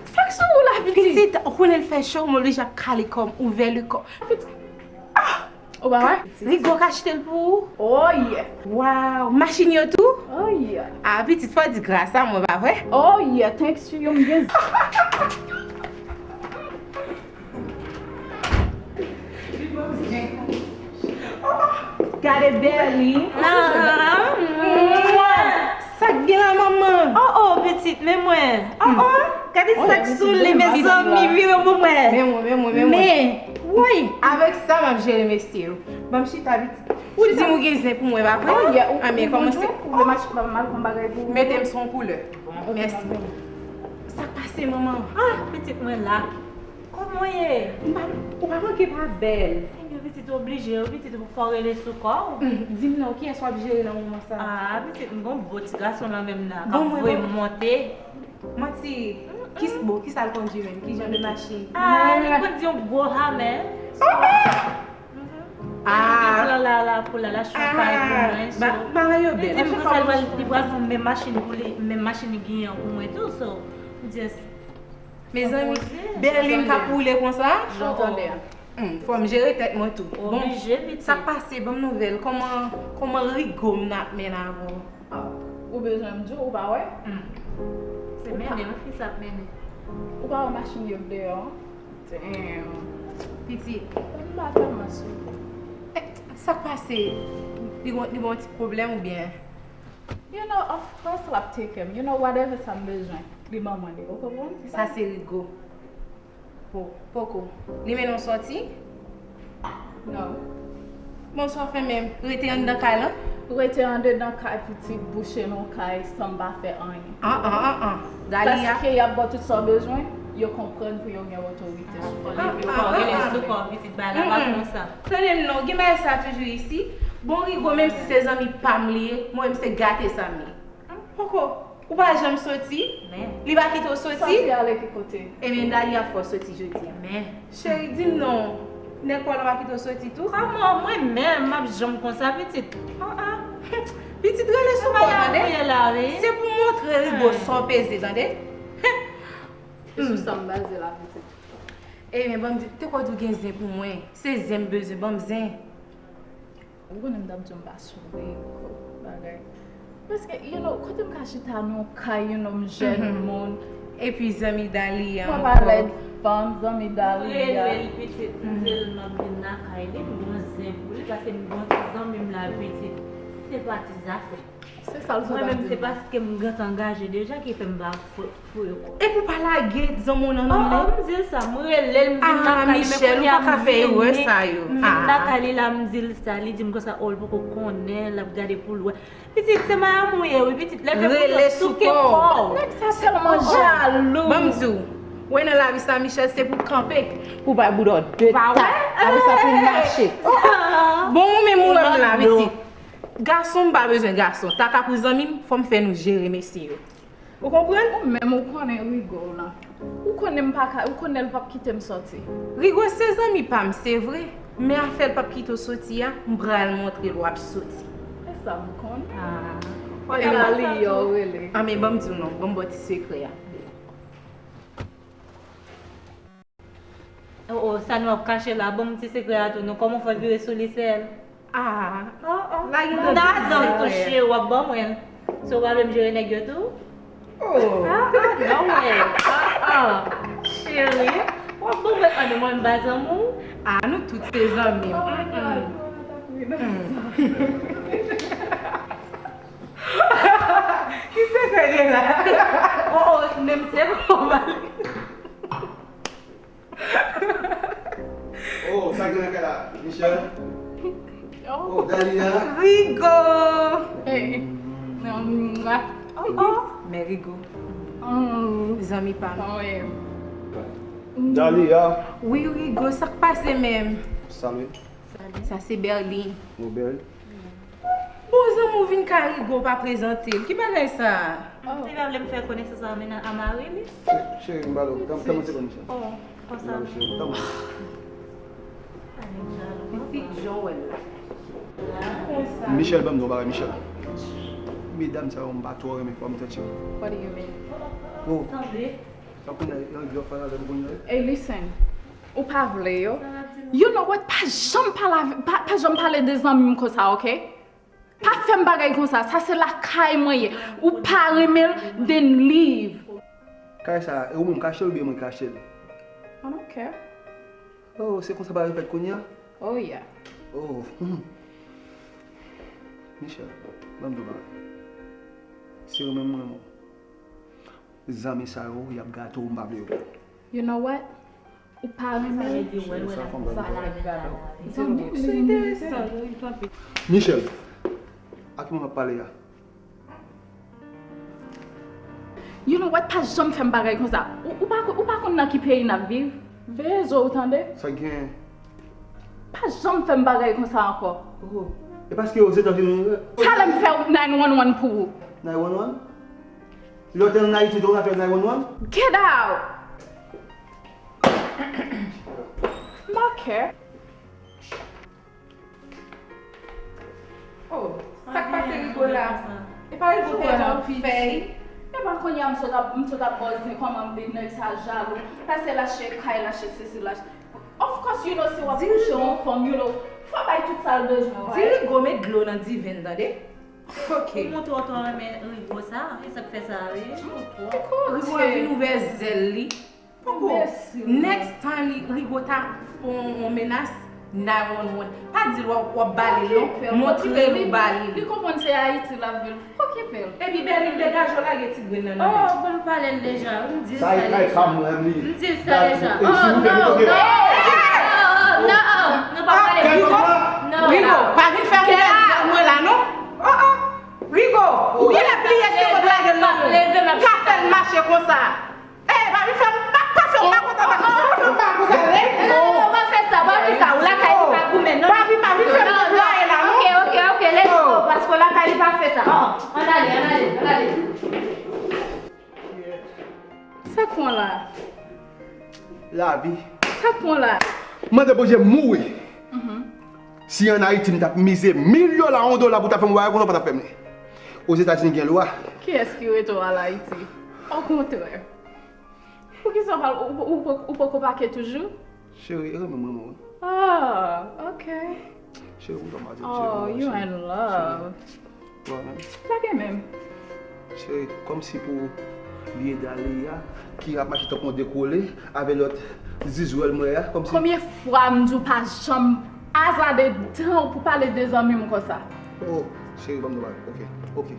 Sa k sou ou la, pitit? Pitit, ou konnen l fè cho, m oblije ap kale kò m, ouvè le kò. Pitit, ah! Ou pa wè? Rigo k achte l pou ou. Oh yeah. Wow, machin yo tou? Oh yeah. Ah, pitit, fò di gras a mwen, pa vre? Oh yeah, thanks to you, m gen. Gade Berlin. Sa k gen la, manman? Oh, oh, pitit, men mwen. Oh, oh, gade sa k sou li, mezanmi, vire pou mwen. Men mwen, men mwen, men mwen. Men, woy, avèk sa, m ap jere mesye yo. Ban m chita, pitit. Ou di m ou gen zen pou mwen, pa vre? Oh, yeah, ou, ah, men ou kòmanse. Ou vle m al fè yon bagay pou ou? Mete m sou yon koulè. Mèsi. Sa k pase, manman? Ah, pitit mwen la. Kòman w ye? M pa, ou pa manke pa bèl. Ebyen, pitit, ou oblije, ou pitit, ou fò rele sou kò w. Di m non, kiyès w ap jere nan moman sa? Ah, pitit, m gon bo ti gason nan men m nan, k ap voye m monte. Manti. Kis, bon, kisa l kondui menm? Ki jan de machin? Ah, li kondui yon gwo hamè. Ah! Li pran la, la, pou la, l achte yon kay pou mwen, so. Bagay yo bèl. Li di m konsa, li pral, li pral pran menm machin pou li, menm machin li genyen an pou mwen tou, so. M di, mezanmi, Berlin k ap woule konsa? Jan w tande a. Hmm, fò m jere tèt mwen tou. Bon, oblije, pitit. Sa k pase? Ban m nouvèl. Kòman, kòman Rigo m nan ap mennen avè w? Ah, ou bezwen m di w, ou pa wè? Hmm. Se mennen, yon fi sa ap mennen. Ou pa wè machin yo deyò an? Damn. Pitit. M pa tèlman sou. Eh, sa k pase? Li gon, li gon ti pwoblèm oubyen? You know, of course, l ap take m. You know, whatever sa m bezwen, li manman li, ou konprann? Sa se Rigo. Po, poko. Li mennen w sòti? Non. Bon, sa w fè menm? Rete anndan kay lan? Rete andedan kay pitit, bouche nan kay san m pa fè anyen. An, an, an, an. Dalia. Paske y ap ba w tout sa w bezwen, yo konprann pou yo gen otorite sou kò w. Epi w pa rele sou kò w, pitit, bagay la pa konsa. Tande m non, gen bagay sa toujou isi. Bon, Rigo, menm si se zanmi pa m li ye, mwen menm se gate sa m ye. Poko. Ou pa janm soti? Men. Li pa kite w soti? Soti ale ki kote? Ebyen, Dalia fè w soti jodi a. Men. Cheri, di m non. Nèg pa w lan pa kite w soti tou? Kòman? Mwen menm, m ap janm konsa, pitit? Ah, ah. Pitit, rele sou kò w, tande? Se pou montre Rigo sa w peze, tande? Se sou sa m baze la, pitit. Ebyen, ban m di, te kwè w di w gen zen pou mwen. Se zen m bezwen, ban m zen. Ou konnen m t ap di w m pa sou Rigo, bagay. Paske, you know, kote m ka chita nan yon kay, you know, m jèn moun. Epi zanmi Dalia ankò. Mwen pa lèd fanm, zanmi Dalia. Rele l pitit, m di l m ap vin lakay li, m gon zen pou li, paske m gon ti zanmi m la pitit. Se pa ti zafè. Se sa l sot ap di m. Mwen menm, se paske m gentan angaje deja ki fè m pa foure kò. Epi w pa lage zanmi w nan men l? Oh, oh, m di l sa, m rele l, m vin lakay li, men kounye a m vini, m vin lakay li la, m di l sa, li di m konsa, oh, l poko konnen, l ap gade pou l wè. Pitit, se madanm ou ye, wi, pitit, leve pou w souke kò w. Nèg sa tèlman jalou. Ban m di w, w wè nan lavi sa, Michel, se pou w kanpe, pou w bay bouda w de tap, apre sa pou w mache. Bon, ou menm ou wè m la, pitit. Gason m pa bezwen gason. Taka pou zanmi m, fò m fè nou jere mesye yo. Ou konprann? Ou menm ou konnen Rigo w lan. Ou konnen m pa ka, ou konnen l p ap kite m soti. Rigo se zanmi pa m, se vre. Men afè l p ap kite w soti a, m pral montre l w ap soti. E sa m konnen. Ah. Dali, yo rele. Anben, ban m di w non, ban m ba w ti sekrè a. Oh, oh, sa nou ap kache la, ban m ti sekrè a tou non, kòman w fè vire sou li sèl? Ah, oh, oh. Lage nan ti sekrè. Touche, w ap ban mwen l. So, w pa vle m jere nèg yo tou? Oh. Ah, ah, non, mwen. Ah, ah. Cheri, w ap ban mwen, ah, non, mwen m pa zanmi w. Ah, nou tout se zanmi. Oh, my God. Ki sekrè gen la? Oh, oh, menm se pou mwen. Oh, sa gen nan kay la? Michel? Oh, Dalia? Rigo! Hey. Oh, oh. Men Rigo. Zanmi pa m. Dalia? Wi, Rigo, sa k pase menm? Salye. Sa se Berlin. Bon, zanmi w vin kay Rigo pa prezante l. Ki bagay sa a? Li pa vle m fè konesans a mennaj a mari li. Cheri, m pale w. Tanm, tanm yon segonn, Michel. Oh, konsa. Tanm. Michel, ban m di w yon bagay, Michel. Medam sa yo, m pa twò renmen kòm tèt yo. What do you mean? Oh. Sa kounye a, yon idiot pale avè m kounye a. Hey, listen. Ou pa vle yo. You know what? Pa janm pale avè, pa, pa janm pale de zanmi m konsa, ok? Pa fè m bagay konsa. Sa se lakay mwen ye. Ou pa renmen l, then leave. Kay sa, e ou menm kache l oubyen mwen kache l? I don't care. Oh, se konsa bagay fèt kounye a? Oh, yeah. Oh. Michel, ban m di w bagay. Se ou menm mwen, mwen. Zanmi sa yo, y ap gate w, m pa vle yo. You know what? Ou pa renmen l. Michel, a ki moun m ap pale a? You know what? Pa janm fè m bagay konsa. Ou, ou pa, ou pa konn nan ki peyi n ap viv? Veye zo w, tande? Sa k genyen? Pa janm fè m bagay konsa ankò. Oh. E paske Ozetazini nou ye? Talè m fè nine one one pou ou. Nine one one? Lè w te ann Ayiti, w te konn apèl nine one one? Get out! M pa care. Oh, sa k pase Rigo la? E pa Rigo te nan fèy? E pa kounye a m sot ap, m sot ap ba w zen kòman m vin nèg sa jalou. Paske l achte kay, l achte sesi, l achte. Of course, you know, si w ap kouche yon fanm, you know, fò bay tout sa l bezwen, right? Di Rigo met dlo nan diven, tande? Ok. Ou montre w twò renmen Rigo sa, e sa k fè sa, wi. Rigo ap vin ouvè zèl li. Poko. Next time li, Rigo ta fè yon, yon menas, nine one one. Pa di l w ap, w ap ba li l non. Montre l ou ba li l. Li konprann se Ayiti l ap viv. Okipe l. Epi Berlin degaje w lage ti grenn nan nan men. Oh, bon, m pale l deja. M di l sa deja. M di l sa deja. Oh, no, no, no, no, pa pale. Rigo, Rigo, pa vin fè m ouvè zam mwen la non. Oh, oh. Rigo, ou genlè bliye se mwen k lage l nan men w. Ou ka fè l mache konsa. Ey, pa vin fè m, pa, pa fè m pa kontan, pa, pa fè m pa kontan, ey. Non, non, non, pa fè sa, pa fè sa. Ou lakay li pa goumen, non. Pa vin, pa vin fè m raye la, non. Ok, ok, ok, let's go, paske lakay li pa fè sa. Ann ale, ann ale, ann ale. Sa k pran la? Lavi. Sa k pran la? Mande Bondye mouri. Si ann Ayiti m t ap mize mil dola, yon dola pou ta fè m bagay konsa, w pa t ap fè m li. Ozetazini gen lwa. Kiyès ki rete w al Ayiti? Okontrè. Poukisa w pa, ou, ou, ou, ou poko pake toujou? Cheri, e renmen mwen, mwen. Ah, ok. Cheri, ou pa mache, cheri. Oh, you in love. Cheri. Wè, men. Lage men m. Cheri, kòmsi pou bliye Dalia ki ap mache tankou yon dekole avè lòt zizwèl mwen a, kòmsi. Konbyen fwa m di w pa janm azade dan w pou pale de zanmi m konsa? Oh, cheri, ban m di w bagay. Ok, ok.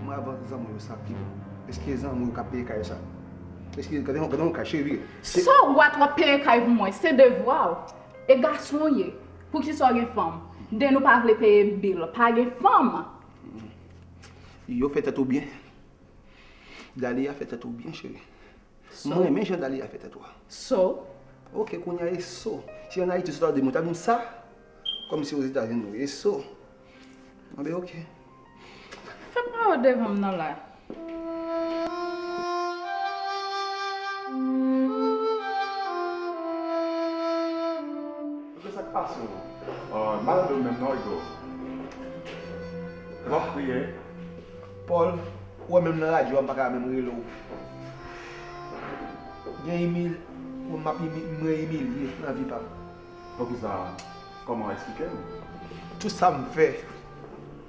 Mwen avan zanmi w yo sa ki bon. Èske zanmi w yo ka peye kay sa? Èske, gade yon, gade yon kay, cheri. So what w ap peye kay pou mwen? Se devwa w. E gason w ye. Poukisa w gen fanm? Den nou pa vle peye bil. Pa gen fanm. Yo fè tèt ou byen. Dalia fè tèt ou byen, cheri. So? Mwen renmen jan Dalia fè tèt ou a. So? Ok, kounye a e so. Si ann Ayiti, si w ta di m, ou ta di m sa? Kòmsi Ozetazini nou ye, e so. Anben, ok. Fè m pa wè w devan m nan la. Ebyen, sa k pase w? Ah, malad ou menm non, Rigo? W ap kriye? Paul, ou wè menm nan radyo a, m pa ka menm rele w. Gen imil-, m ap imi-, mwen imilye nan vi pa m. Poukisa? Kòman? Eksplike m. Tout sa m fè,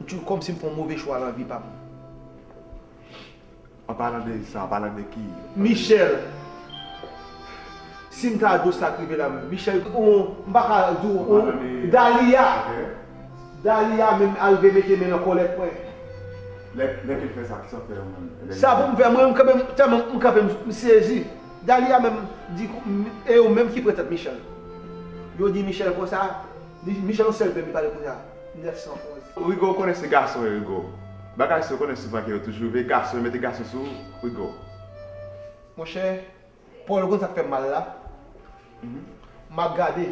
m toujou kòmsi m fè yon move chwa nan vi pa m. An palan de sa, an palan de ki? Michel. Si m ta di w sa k rive la, Michel, ou, m pa ka di w, ou, Dalia. Ok. Dalia menm arive mete men nan kòlèt mwen. Lè, lè ke l fè sa, kisa w fè menm? Sa pou m fè, mwen, m kanpe, m, tèlman m kanpe, m, m sezi. Dalia menm di, e yo menm ki pran tèt Michel. Yo di Michel konsa, di Michel yon sèl pèmi pale konsa. Nèf san onz. Rigo, ou konnen se gason yo, Rigo. Bagay sa yo konnen souvan ke yo toujou veye gason, yo mete gason sou ou, Rigo. Monchè, Paul, ou konn sa k fè m mal la? M ap gade.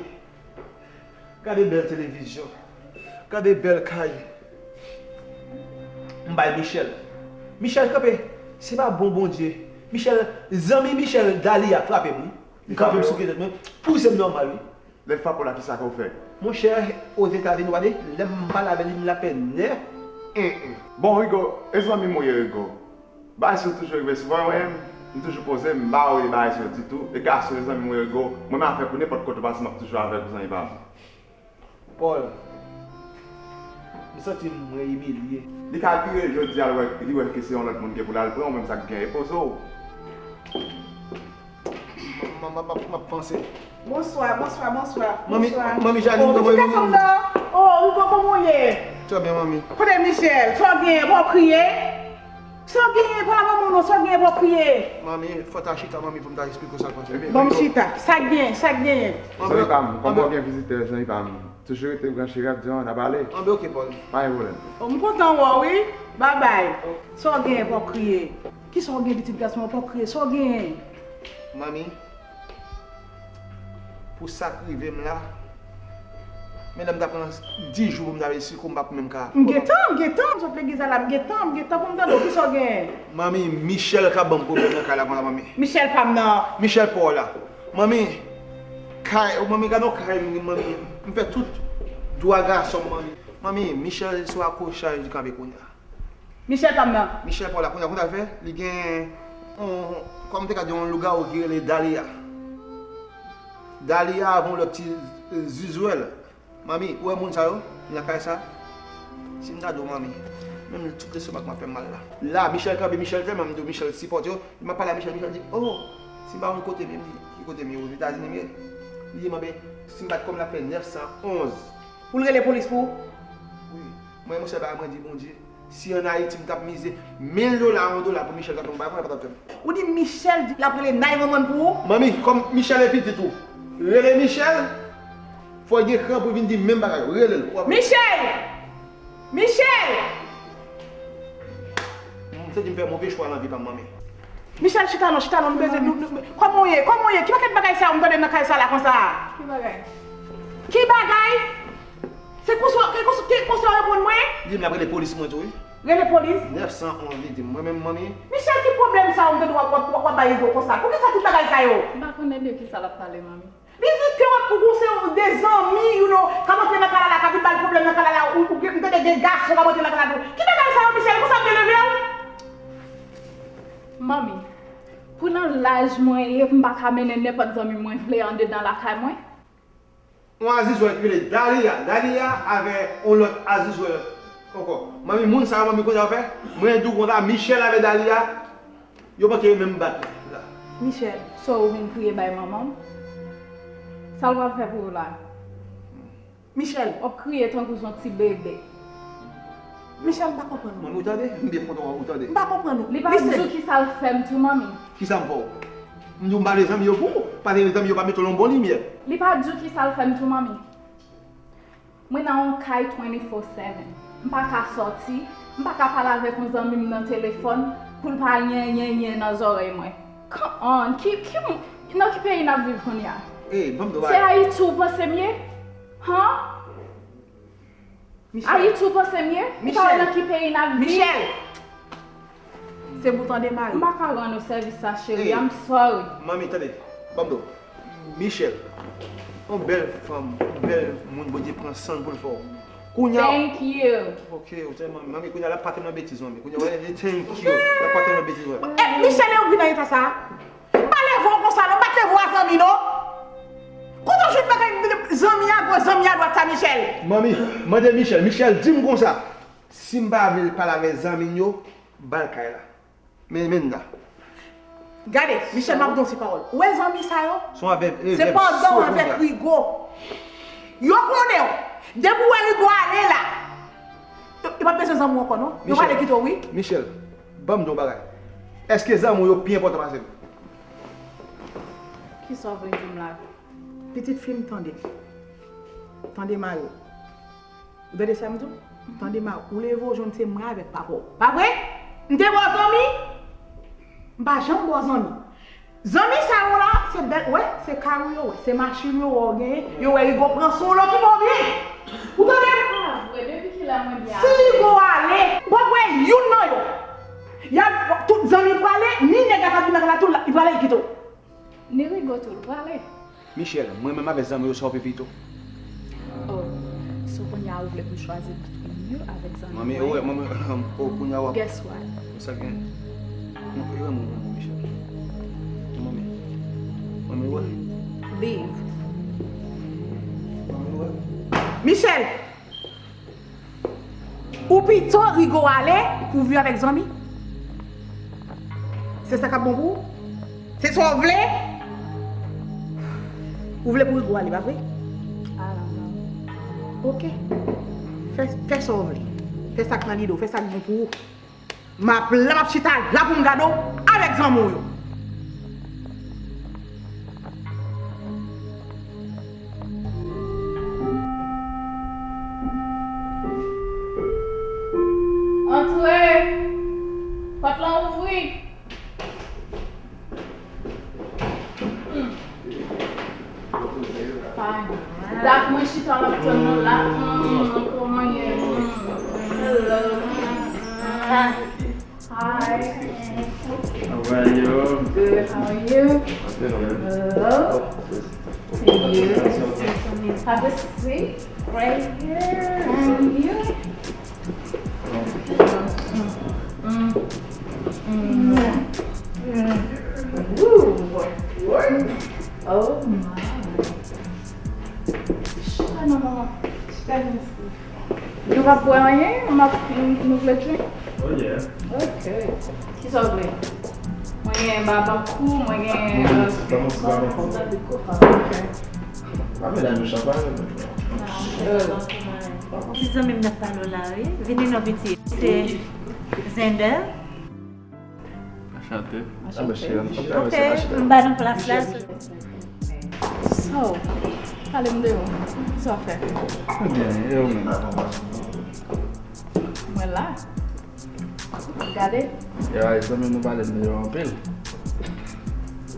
Gade bèl televizyon. Gade bèl kay. M bay Michel. Michel kanpe. Se pa bon Bondye. Michel, zanmi Michel, Dalia frape m, wi. Li kanpe m sou pye tèt mwen. Pouse m nòmal, wi. Lè l frape w la, kisa ke w fè? Monchè, Ozetazini, w pa de, lè m pale avè li, m lapè nèt. Bon, Rigo, e zanmi m ou ye, Rigo. Bagay sa yo toujou rive souvan, mwen menm, m toujou poze m, m pa wè bagay sa yo ditou. E gason, e zanmi m ou ye, Rigo. Mwen, m avèk ou nenpòt kote w pase, m ap toujou avèk ou, zanmi pa m. Paul, m santi m mwen imilye. Li ka vire jodi a, li wè, li wè ke se yon lòt moun ke pou l al pran, ou menm sa k gen, repoze w. M, m, m, m, m ap panse. Bonswa, bonswa, bonswa, bonswa. Manmi Janine, kòman w ye, manmi? Oh, Rigo, kòman w ye? Trè byen, manmi. Kote Michel? Sa w genyen? Bon, w kriye? Sa w genyen? Pa manmi w non, sa w genyen? Bon, w kriye? Manmi, fò w ta chita, manmi, pou m ta eksplike w sa k pase. Bon, m chita. Sa k genyen? Sa k genyen? Zanmi pa m, kòman w gen vizitè, zanmi pa m? Toujou rete branche radyo an, n a pale. Anben, oke, Paul. Pa gen pwoblèm. Oh, m kontan wè w, wi. Babay. Sa w genyen, pa w kriye? Kisa w gen, pitit gason an, pa w kriye? Sa w genyen? Manmi, pou sa k rive m la, men lè m ta pran dis jou pou m ta resi kou m pa pou menm ka. M gentan, m gentan, m sot legliz la, m gentan, m gentan pou m tande w, kisa w genyen? Manmi, Michel ka ban m pwoblèm nan kay la konsa, manmi. Michel pa m nan. Michel pa w la. Manmi, kay, manmi, gade yon kay, manmi. M fè tout dwa gason, manmi. Manmi, Michel sou akwochaj li kanpe kounye a. Michel pa m nan. Michel pa w la, kounye a, kounye a fè, li gen yon, kòm te ka di, yon lougawou ki rele Dalia. Dalia avè yon lòt ti, eh, zizwèl. Manmi, ou wè moun sa yo nan kay sa? Si m ta di w, manmi, menm tout lestomak mwen ap fè m mal la. La, Michel kanpe, Michel tèlman m di w, Michel sipòte yo. Lè m ap pale a Michel, Michel di, oh, si m pa konn kote m ye, m di, ki kote m ye, Ozetazini m ye? Li di m, anben, si m bat kò m, l ap fè nèf san onz. Pou l rele polis pou ou? Wi. Mwen, monchè, bagay mwen di Bondye. Si ann Ayiti m t ap mize mil dola, yon dola pou Michel ta tonbe, mwen pa t ap fè m. Ou di Michel di l ap rele nine one one pou ou? Manmi, kòm Michel e pitit ou, rele Michel, fò w gen kran pou w vin di m menm bagay yo. Rele l. W ap Michel! Michel! M santi m fè move chwa nan vi pa m, manmi. Michel, chita non, chita non, nou bezwen, nou, nou, kòman w ye? Kòman w ye? Ki pakèt bagay sa yo m tande nan kay sa la konsa? Ki bagay? Ki bagay? Se konsa, ki konsa, ki konsa w reponn mwen? Li di m l ap rele polis mwen tou, wi. Rele polis? Nèf san onz, li di m, mwen menm, manmi. Michel, ki pwoblèm sa yo m tande w ap, w ap, w ap bay Rigo konsa? Poukisa tout bagay sa yo? M pa konnen de kisa l ap pale, manmi. Li di ke w ap, ou se de zanmi, you know, k ap antre nan kay la, k ap vin ba l pwoblèm nan kay la, ou, ou, m tande gen gason k ap antre nan kay la tou. Ki bagay sa yo, Michel? Konsa m te leve w? Manmi, pou nan laj mwen ye, m pa ka mennen nenpòt zanmi mwen vle andedan lakay mwen. Yon azizwèl ki rele Dalia. Dalia avè yon lòt azizwèl ankò. Manmi, moun sa yo, manmi, konnen sa yo fè? Mwen di w konsa, Michel avè Dalia, yo manke menm bat la. Michel, sa w vin kriye bay manman w? Sa l pral fè pou ou la? Michel, w ap kriye tankou s on ti bebe. Michel, m pa konprann ou. Manmi, ou tande? M byen kontan ou tande. M pa konprann ou. Li pa di w kisa l fè m tou, manmi. Kisa m fè w? M di w m pa vle zanmi yo pou ou. Paske zanmi yo pa mete w nan yon bon limyè. Li pa di w kisa l fè m tou, manmi. Mwen nan yon kay twenty-four seven. M pa ka sòti, m pa ka pale avèk yon zanmi m nan telefòn pou l pa nyen, nyen, nyen nan zòrèy mwen. Come on, ki, ki, nan ki peyi n ap viv kounye a? Ey, ban m do bagay. Se Ayiti w panse m ye? Han? Michel. Ayiti w panse m ye? Ou pa wè nan ki peyi n ap viv? Michel! Se pou tande mari. M pa ka rann ou sèvis sa, cheri. Ey, I'm sorry. Manmi, tande. Ban m do. Michel. Yon bèl fanm, yon bèl moun Bondye pran san l pou l fè w. Kounye a. Thank you. Ok, ou te manmi. Manmi, kounye a l ap pase nan betiz, manmi. Kounye a, w ap di thank you. L ap pase nan betiz, wè. E, Michel, e ou ki nan eta sa a? M pa leve w konsa non, m pa t leve w a zanmi non. Kote w jwenn bagay zanmi a goch, zanmi a dwat sa, Michel? Manmi, mande Michel. Michel di m konsa, si m pa vle l pale avèk zanmi l yo, ba l kay la. Men, men la. Gade, Michel, m ap di w ti pawòl. Ou wè zanmi sa yo? Se pandan w avèk Rigo. Yo konnen w. Depi w wè Rigo ale la, yo, yo p ap bezwen zanmi w ankò non. Yo prale kite w wi. Michel, ban m di w yon bagay. Èske zanmi w yo pi enpòtan pase m? Kisa w vle di m la? Pitit fi m, tande. Tande mari w. Ou tande sa m di w? Tande mari w. Ou leve w jwenn se mwen avèk papa w. Pa vre? M te ba w zanmi? M pa janm ba w zanmi. Zanmi sa yo la, se bèl, wè, se kay ou yo wè, se machin yo wè w genyen, yo wè Rigo pran sou w lòt ou pa bliye. Ou tande? Ah, vre, depi kilè mwen gen si Rigo ale, w ap wè youn nan yo. Y ap, tout zanmi prale, ni nèg la k ap vin nan kay la tou, li prale, li kite w. Ni Rigo tou, li prale. Michel, mwen menm avèk zanmi yo, sa w prefere tou? Oh, so kounye a ou vle pou m chwazi antretan yo avèk zanmi mwen? Manmi, ou wè, manmi, oh, kounye a w ap. Guess what? Sa gen? Non, e wè mwen, mwen, Michel. Manmi. Manmi, wè. Leave. Manmi, wè. Michel! Ou pito Rigo ale pou viv avèk zanmi? Se sa k ap bon pou ou? Se sa w vle? Ou vle pou Rigo ale, pa vre? I don't know. Ok. Fè, fè sa w vle. Fè sa k nan lide w, fè sa k bon pou ou. M ap la, m ap chita la pou m gade w avèk zanmi w yo. Antre! Pòt lan ouvri! Hmm. Fine. Dat mwen chita m ap tann nou la. Hmm, kòman ye? Hmm. Hello. Hi. Hi. How are you? Good. How are you? Hello. Thank you. Have a seat right here. Thank you. Mm, mm, mm. Ooh. Oh my. Chita non, manman. Chita non. Nou p ap bwè anyen? M ap, nou, nou vle drink? Oh yeah. Ok. Kisa w vle? Mwen gen babankou, mwen gen, euh, ok. Pa vle la nou chanpay. Ti zanmi m nan pale w la, wi. Vini non, pitit. Se Zender. Anchante. Anchante. Ok, m ba nou plas la. So, pale m de ou. Kisa w ap fè? Mwen byen, e ou menm? Mwen la. Gade. Ya, zanmi nou pale m de ou anpil.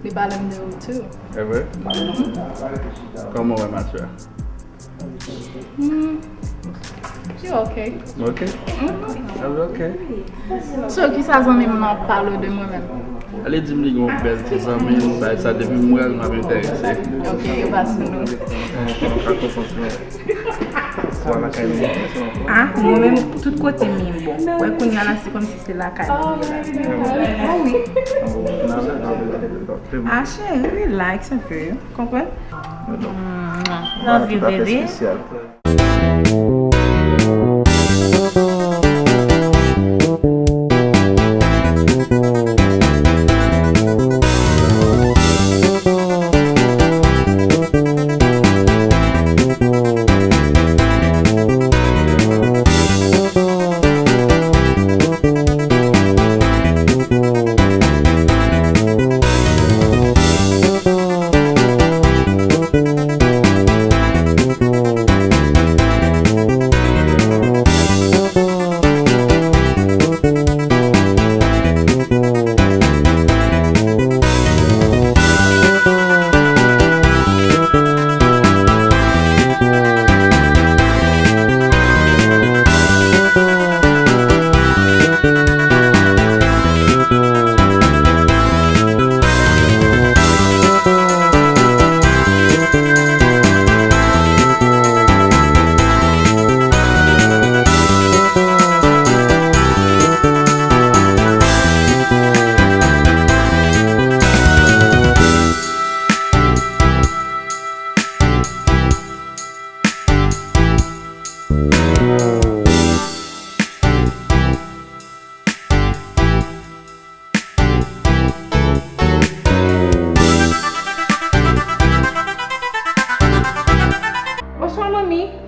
Li pale m de ou tou. E vre? Kòman w wè match la? Hmm. She ok. Ok? Mhm. She ok. So, kisa zanmi m nan pale de mwen menm? Ale di m li gen yon bèl ti zanmi, m bay sa depi m wè l, m ap enterese. Ok, yo pa sou nou. Mwen pa konprann. Swa lakay nou. Ah, mwen menm, tout kote m ye bon. Wè, kounye a la, se kòmsi se lakay mwen ye la. Oh, wi. Ah, cheri, relax un peu. Konprann? Love you, baby.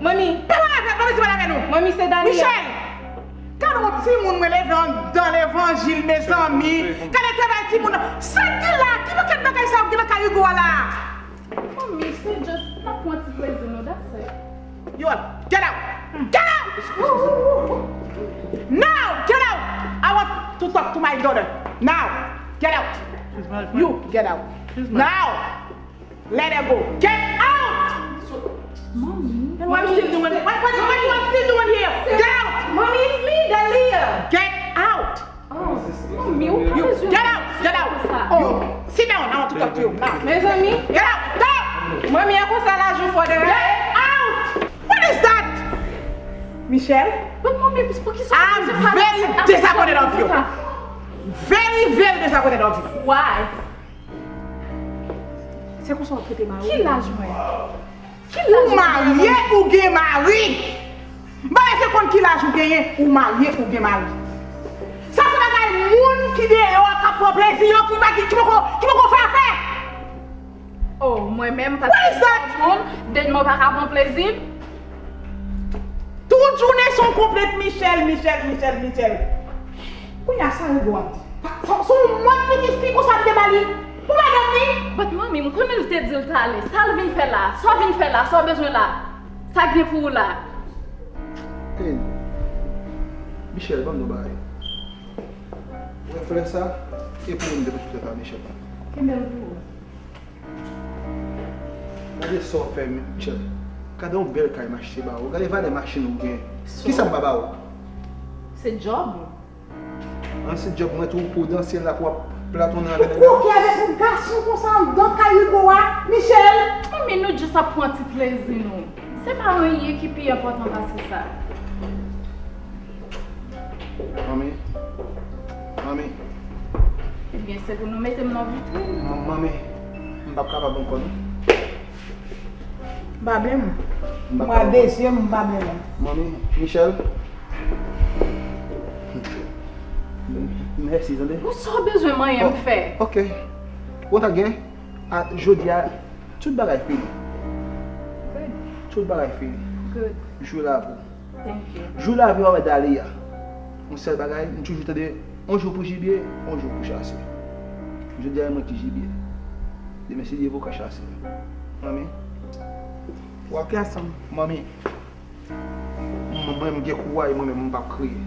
Manmi. Pa pale avè, pa bezwen pale avè nou. Manmi, se Daniel. Michel! Gade yon timoun mwen leve anndan levanjil, mezanmi. Gade travay timoun nan. Sa k gen la? Ki pakèt bagay sa yo k gen nan kay Hugo a la? Manmi, se just, n ap pran ti plezi nou, that's it. You all, get out! Get out! Now, get out! I want to talk to my daughter. Now, get out! You, get out! Now! Let her go. Get out! Mommy. Then what you still doing? What, what, what you are still doing here? Get out! Mommy, it's me, Dalia. Get out! Oh, Mommy, ou pa bezwen. Get out! Get out! Oh, sit down. I want to talk to you now. Mezanmi. Get out! Go! Mommy, a konsa la jou for the right. Get out! What is that? Michel? But Mommy, poukisa I'm very disappointed of you. Very, very disappointed of you. Why? Se konsa w ap trete mari w? Ki laj mwen? Ki laj mwen? Ou marye, ou gen mari. M pa bezwen konn ki laj ou genyen, ou marye, ou gen mari. Sa se bagay moun ki deyò a k ap pran plezi yo ki pa ki poko ki poko fè afè. Oh, mwen menm pa. What is that? Moun, den mwen pa ka pran plezi. Tout jounen se yon konplent Michel, Michel, Michel, Michel. Kounye a sa Hugo ap di? Sa, sa, se yon mòd pitit fi konsa li te ba li pou madanm li? But Mommy, m konnen l te di l t ale. Sa l vin fè la? Sa w vin fè la? Sa w bezwen la? Sa k gen pou ou la? Hey, Michel, ban m yon bagay. Ou wè flè sa? E pou ou m te pote flè sa, Michel. Kenbe l pou ou. Gade sa w fè, Michel. Gade yon bèl kay m achte ba ou. Gade valè machin ou gen. Kisa m pa ba ou? Se djòb ou. An, se djòb mwen tou pou w danse la pou w ap platonnen avèk nèg la. Ou koke avèk yon gason konsa anndan kay Hugo a, Michel? Manmi, nou just ap pran ti plezi nou. Se pa anyen ki pi enpòtan pase sa. Manmi. Manmi. Ebyen, se pou nou mete m nan vitrin. Man- Manmi, m p ap kapab ankò non. M pa blenm ou. M pa blenm ou. Mwa de zye m, m pa blenm ou. Manmi, Michel. Mèsi, tande. Ou sa w bezwen manyen m fè? Ok. Ou ta gen, a, jodi a, tout bagay fini. Good. Tout bagay fini. Good. Jou la pou. Thank you. Jou lavi w avèk Dalia. Yon sèl bagay, m toujou tande, yon jou pou jibye, yon jou pou chase. Jodi a, e mwen ki jibye. Demen, se Dye pou ka chase. Manmi. W ap gason. Manmi. Mwen, mwen, m gen kouraj, mwen menm, m p ap kriye.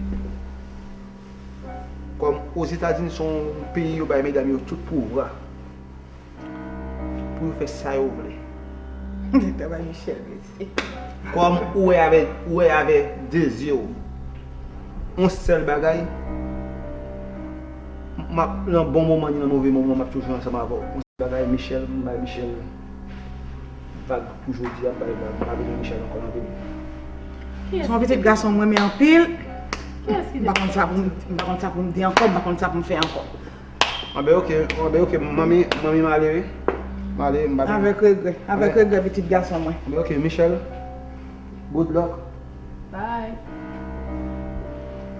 Kòm Ozetazini, se yon peyi yo bay medam yo tout pouvwa. Pou yo fè sa yo vle. Travay Michel, mesye. Kòm ou wè avè, ou wè avè de zye w. Yon sèl bagay, m ap, nan bon moman ni nan move moman, m ap toujou ansanm avè w. Yon sèl bagay, Michel, m bay Michel vag pou jodi a, m bay vag, m pa bezwen Michel ankò nan vi m. Se yon pitit gason mwen renmen anpil. M pa konn sa pou m, m pa konn sa pou m di ankò, m pa konn sa pou m fè ankò. Anben, ok, anben, ok, manmi, manmi, m ale wi. M ale, m pa vini. Avèk regrè, avèk regrè, pitit gason mwen. Anben, ok, Michel, good luck. Bye.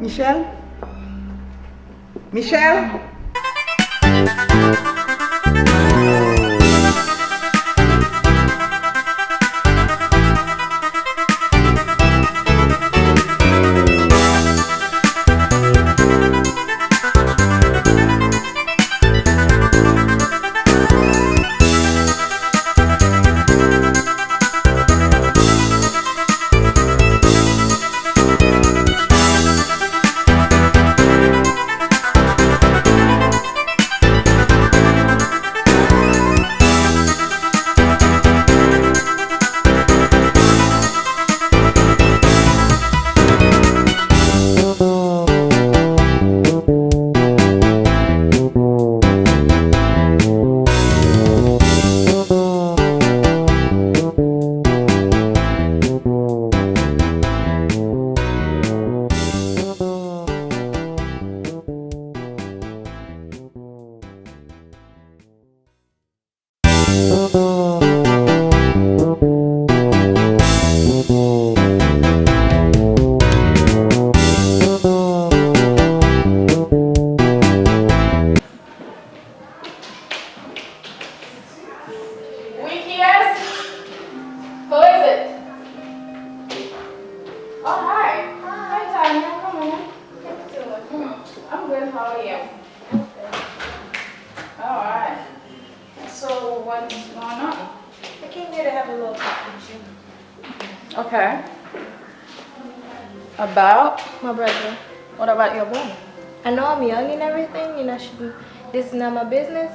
Michel? Michel? How are you? All right. So, what's going on? I came here to have a little talk with you. Okay. About? My brother. What about your brother? I know I'm young and everything, and I should be, this is not my business,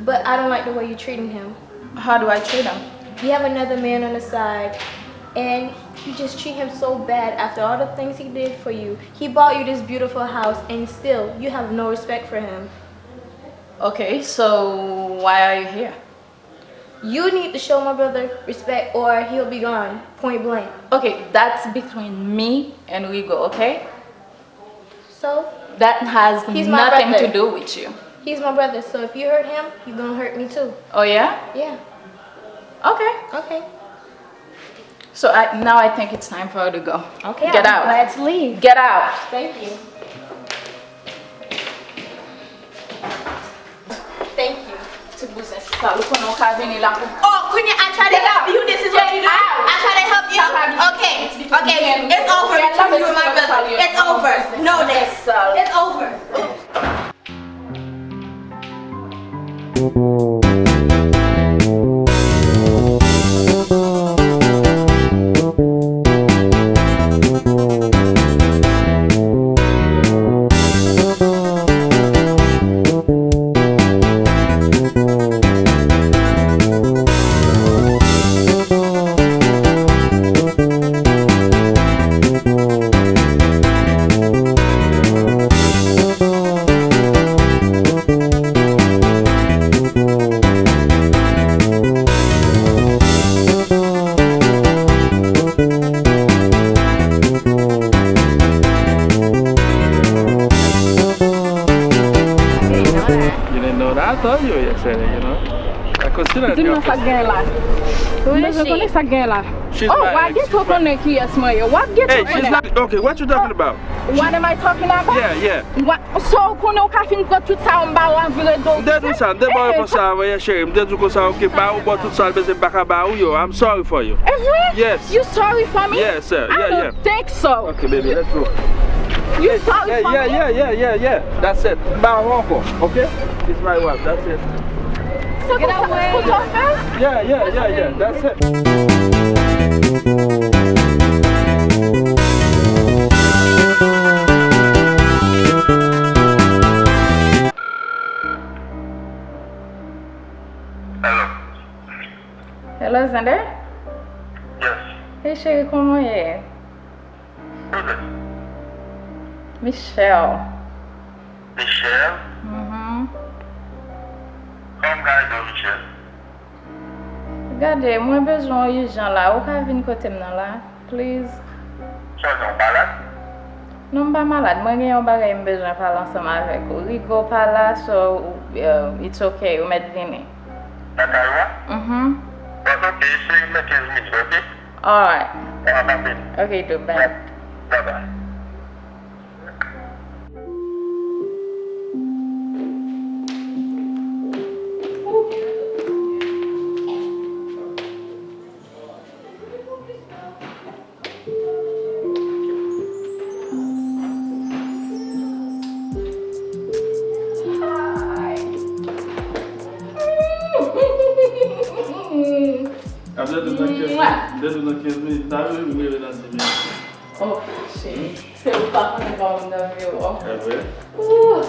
but I don't like the way you're treating him. How do I treat him? You have another man on the side, and you just treat him so bad after all the things he did for you. He bought you this beautiful house, and still, you have no respect for him. Okay, so why are you here? You need to show my brother respect or he'll be gone, point blank. Okay, that's between me and Rigo, okay? So, that has nothing to do with you. He's my brother, so if you hurt him, you gonna hurt me too. Oh yeah? Yeah. Okay. Okay. So I, now I think it's time for her to go. Okay, I'm glad to leave. Get out. Thank you. Thank you. Ti bouzen sal, ou konnen w ka vini la pou. Oh, kounye a, I try to help you. This is what you do. I try to help you. Okay. Okay. It's over between you and my brother. It's over. Know this. It's over. You didn't know that? I told you yesterday, you know. I could see that. Di m non sa k gen la. M bezwen konnen sa k gen la. Oh, w a gentan konnen kiyès mwen ye. W ap gentan konnen. Hey, she's not, okay, what you talking about? What am I talking about? Yeah, yeah. What? So, ou konnen ou ka fin pran tout sa, ou m ba ou anvi rete ou. M te di w sa, m te ba w konsa avan yè, cheri. M te di w konsa, okay, ba ou, ba w tout sa, l bezwen, m pa ka ba ou yo. I'm sorry for you. E vre? Yes. You sorry for me? Yes, sir. Yeah, yeah. I don't think so. Okay, baby, let's go. You sorry for me? Yeah, yeah, yeah, yeah, yeah. That's it. M ba ou ankò, okay? It's my wife, that's it. Se konsa, se konsa w fè? Yeah, yeah, yeah, yeah, that's it. Hello. Hello, Xander? Yes. Hey, cheri, kòman w ye? Who this? Michelle. Michelle? Mhm. Kòman w ka ede w, Michelle? Gade, mwen bezwen w ijan la. Ou ka vin kote m nan la, please? Sa w gen, w malad? Non, m pa malad. Mwen gen yon bagay m bezwen pale ansanm avèk ou. Rigo pa la, so, uh, it's okay. Ou mèt vini. Nan kay ou a? Mhm. Bon, ok, se nan kenz minit, ok? Alright. Alright, m ap vini. Ok, do, bye. Bye bye. Apre tou nan kenz minit, tou nan kenz minit, ta vle m rele nan dis minit. Oh, cheri, se ou pa konnen kòman m nan vi w. E vre? Ooh,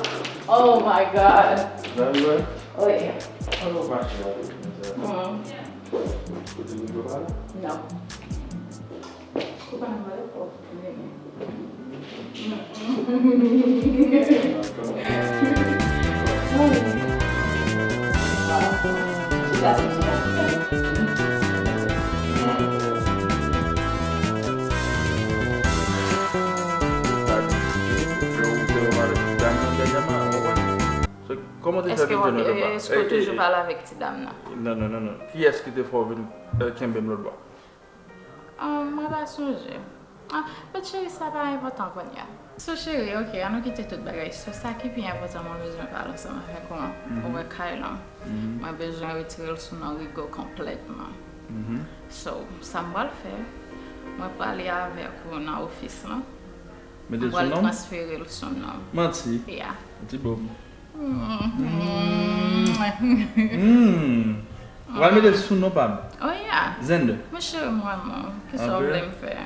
oh my God. Nan vre? Oh yeah. Kote machin an ye? Mm. Kote mikwo pa la? Non. Ou pa nan pale fò. Kòman te fè vin jwenn lòt bò? Èske w toujou pale avèk ti dam nan? Non, non, non, non. Kiyès ki te fè w vin, eh, kenbe m lòt bò? Ah, mwen pa sonje. Ah, but cheri, sa pa enpòtan kounye a. So, cheri, ok, ann nou kite tout bagay. So, sa ki pi enpòtan, mwen bezwen pale ansanm avèk ou an. Ou wè kay lan. Mwen bezwen retire l sou non Rigo konplètman. So, sa m pral fè, mwen prale avèk ou nan ofis lan. Mete l sou non m? Transfere l sou non m. Manti. Yeah. Manti bob. Mm. Ou pral mete l sou non pa m? Oh yeah. Xander. Monchè, m renmen w. Kisa w vle m fè?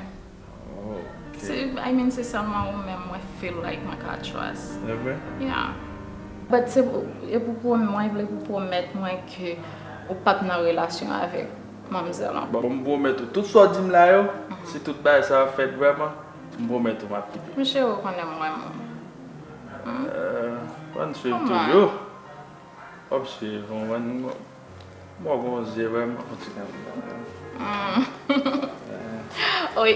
Oh, ok. Se, I mean, se sèlman ou menm mwen feel like mwen ka trust. E vre? Yeah. But se pou, e pou pwom-, mwen vle pou pwomèt mwen ke ou p ap nan relasyon avèk manmzèl ankò. Bon, m pwomèt ou, tout sa w di m la yo, si tout bagay sa yo fèt vrèman, m pwomèt ou m ap kite w. Monchè, ou konnen m renmen w. Hmm? Euh, w ann swiv toujou. W ap swiv, w konprann? Mwen gon zye vrèman fouti nan wi.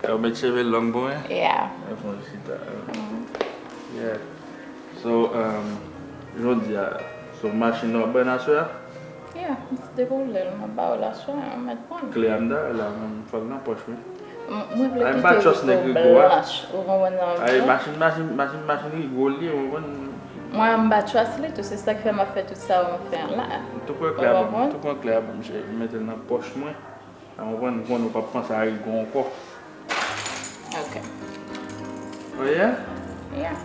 Yo met cheve long pou mwen? Yeah. Mwen fon chita. Yeah. So, um, jodi a, so machin nan w ap bay n aswè a? Yeah, depi w lè l, m ap ba w l aswè a, ou mèt pran l. Kle a m ta la, m fè l nan pòch mwen. M, mwen vle kite Rigo blanch, ou konprann nan. Ay, machin, machin, machin, machin Rigo li ye, ou konprann? Mwen, m pa trust li tou, se sa k fè m ap fè tout sa w ap fè an la. Tou pran kle a ban m, tou pran kle a ban m, cheri, m mete l nan pòch mwen. Ou konprann, m konnen ou p ap panse a Rigo ankò. Ok. Oh yeah? Yeah.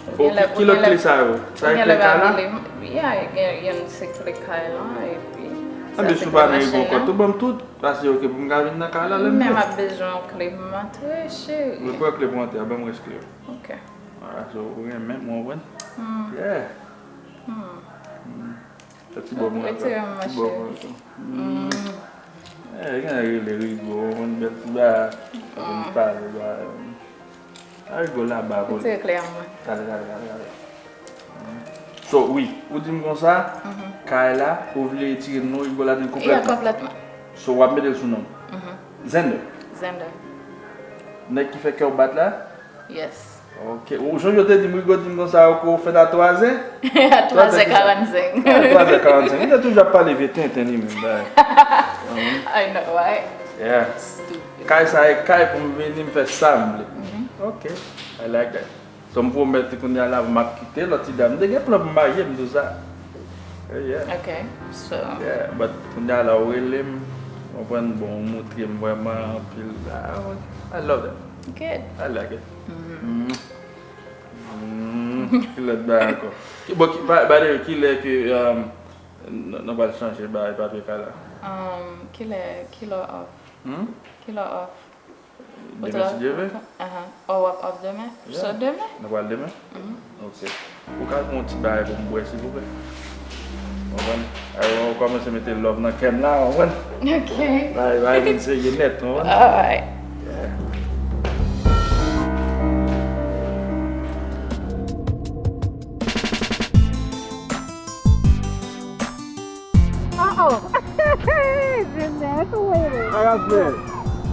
Ou gen lè, ki lòt kle sa yo? Sa e kle kay la? Yeah, gen, gen se kle kay la, epi sa se kle machin nan. Anben si w pa nan Rigo ankò, tou ban m tout. Pase ok pou m ka vin nan kay la lè m vle. Men m ap bezwen yon kle pou m antre, cheri. Mwen pran kle pou antre a, ban m rès kle yo. Ok. Alright, so ou renmen m, ou konprann? Yeah. Sa ti bò mwen ankò. Ti bò mwen ankò. Eh, gen rele Rigo, ou konprann, bèl ti ba, ou konprann, pale ba. A Rigo la ba pou li. Retire kle a mwen. Gade, gade, gade, gade. So, wi, ou di m konsa, kay la, ou vle retire non Rigo ladan l konplètman. Yeah, konplètman. So, w ap mete l sou non m. Xander. Xander. Nèg ki fè kè w bat la? Yes. Ok. Ou sonje w te di m, Rigo di m konsa, ou fèt a twa zè? A twa zè karannsenk. A twa zè karannsenk. Ou te toujou ap pale vye tenten li menm, bay. I know, right? Yeah. Stupid. Kay sa e kay pou m vini, m fè sa m vle. Ok. I like that. So m pwomèt li kounye a la m ap kite lòt ti dam. M te gen plan pou m marye m tou sa. Yeah, yeah. Ok, so. Yeah, but kounye a la ou rele m, ou konprann, bon, ou montre m vrèman anpil. I, I love that. Good. I like it. Mm. Mm. Ki lòt bagay ankò? Ki, bon, ki, by, by the way, ki lè ke, um, n, n, nou pral chanje bagay papye kay la? Um, ki lè, ki lè w off? Hmm? Ki lè w off? Demen, si Dye vle. Ahan. Oh, w ap off demen? Yeah. So, demen? Nou pral demen? Mhm. Ok. Ou ka pran yon ti bagay pou m bwè, silvouplè? Ou konprann? Ay, ou kòmanse mete love nan kè m la, ou konprann? Ok. Bagay, bagay vin serye nèt, ou konprann? Alright. Yeah. Oh, oh. Jeanette, ou rele? Sa k ap fèt?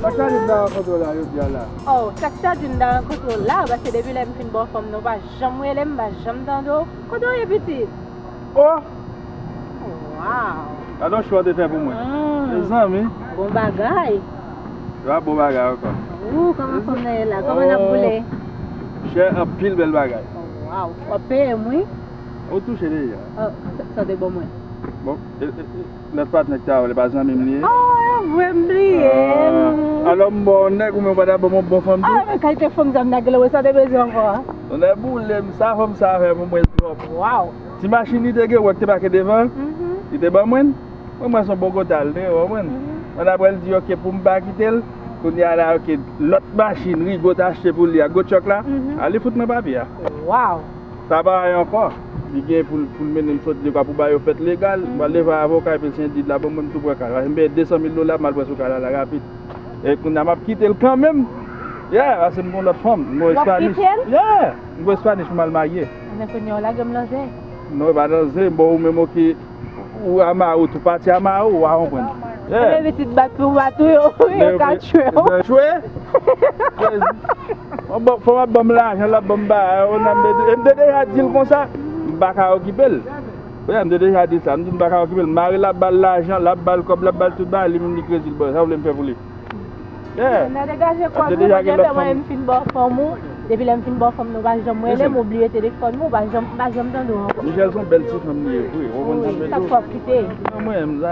Sa k ta di m ta rankontre w la jodi a la? Oh, sa k ta di m ta rankontre w la, paske depi lè m fin ba w fòm nan, ou pa janm rele m, m pa janm tande w. Kote w ye, pitit? Oh! Wow! Gade yon cho w te fè pou mwen. Mm. Mezanmi. Bon bagay. Sa bon bagay ankò. Ou, kòman fòm nan ye la? Kòman n ap boule? Oh, chè anpil bèl bagay. Oh, wow. W ap peye m, wi. Ou touche deja. Oh, sa, sa te bon mwen. Bon, e, e, e, lòt patnè k ta wè, li pa zanmi m li ye? Oh, e vre, m bliye. Ah, alò m ba w nèg, ou menm ou pa ta ban m yon bon fanm tou? Ah, men kalite fanm sa m ta genlè wè, sa te bezwen ankò a? Tonnè boule m, sa fanm sa fè pou mwen twòp. Wow. Ti machin li te gen, ou wè k te pake devan, mhm, li te ban mwen. Mwen, mwen se yon bon gota l te ye, ou konprann? Mhm. Mwen, apre l di, ok, pou m pa kite l, kounye a la, ok, lòt machin, Rigo t achte pou li a, gwo truck la, mhm, a li fout mwen papye a. Wow! Sa pa anyen ankò. Li gen pou l, pou l mennen m sot dekwa pou bagay yo fèt legal. M pral leve avoka epi l siyen deed la ban mwen, m tou pran kay la. M peye de san mil dola, m al pran sou kay la, la rapid. E kounye a, m ap kite l kanmenm. Yeah, paske m gon lòt fanm. M gon Spanish. W ap kite l? Yeah! M gon Spanish pou m al marye. Ebyen, kounye a, w lage m nan zen. Non, e pa nan zen. Bon, ou menm, ok. Ou ama ou tou pati ama ou, ou a konprann. Yeah. Lè pitit bat pou bat ou yo, yo ka tchwe w. Tchwe? Fò w ap ban m lajan, l ap ban m bagay, ou nan m te, e m te deja di l konsa, m pa ka okipe l. Wi, m te deja di l sa, m di m pa ka okipe l. Mare l ap ba l lajan, l ap ba l kòb, l ap ba l tout bagay, li menm li krezi l bò, sa w vle m fè pou li? Yeah. Nan degaje kò w, wi, Bondye fè mwen, m fin ba w fanm ou. Depi lè m fin ba w fanm nan, ou pa janm rele m, ou bliye telefòn mwen, ou pa janm, m pa janm tande w ankò. Michelle se yon bèl ti fanm li ye vre, ou konprann sa m vle di w? Wi, sa k fè w ap kite? Nan mwen menm, sa,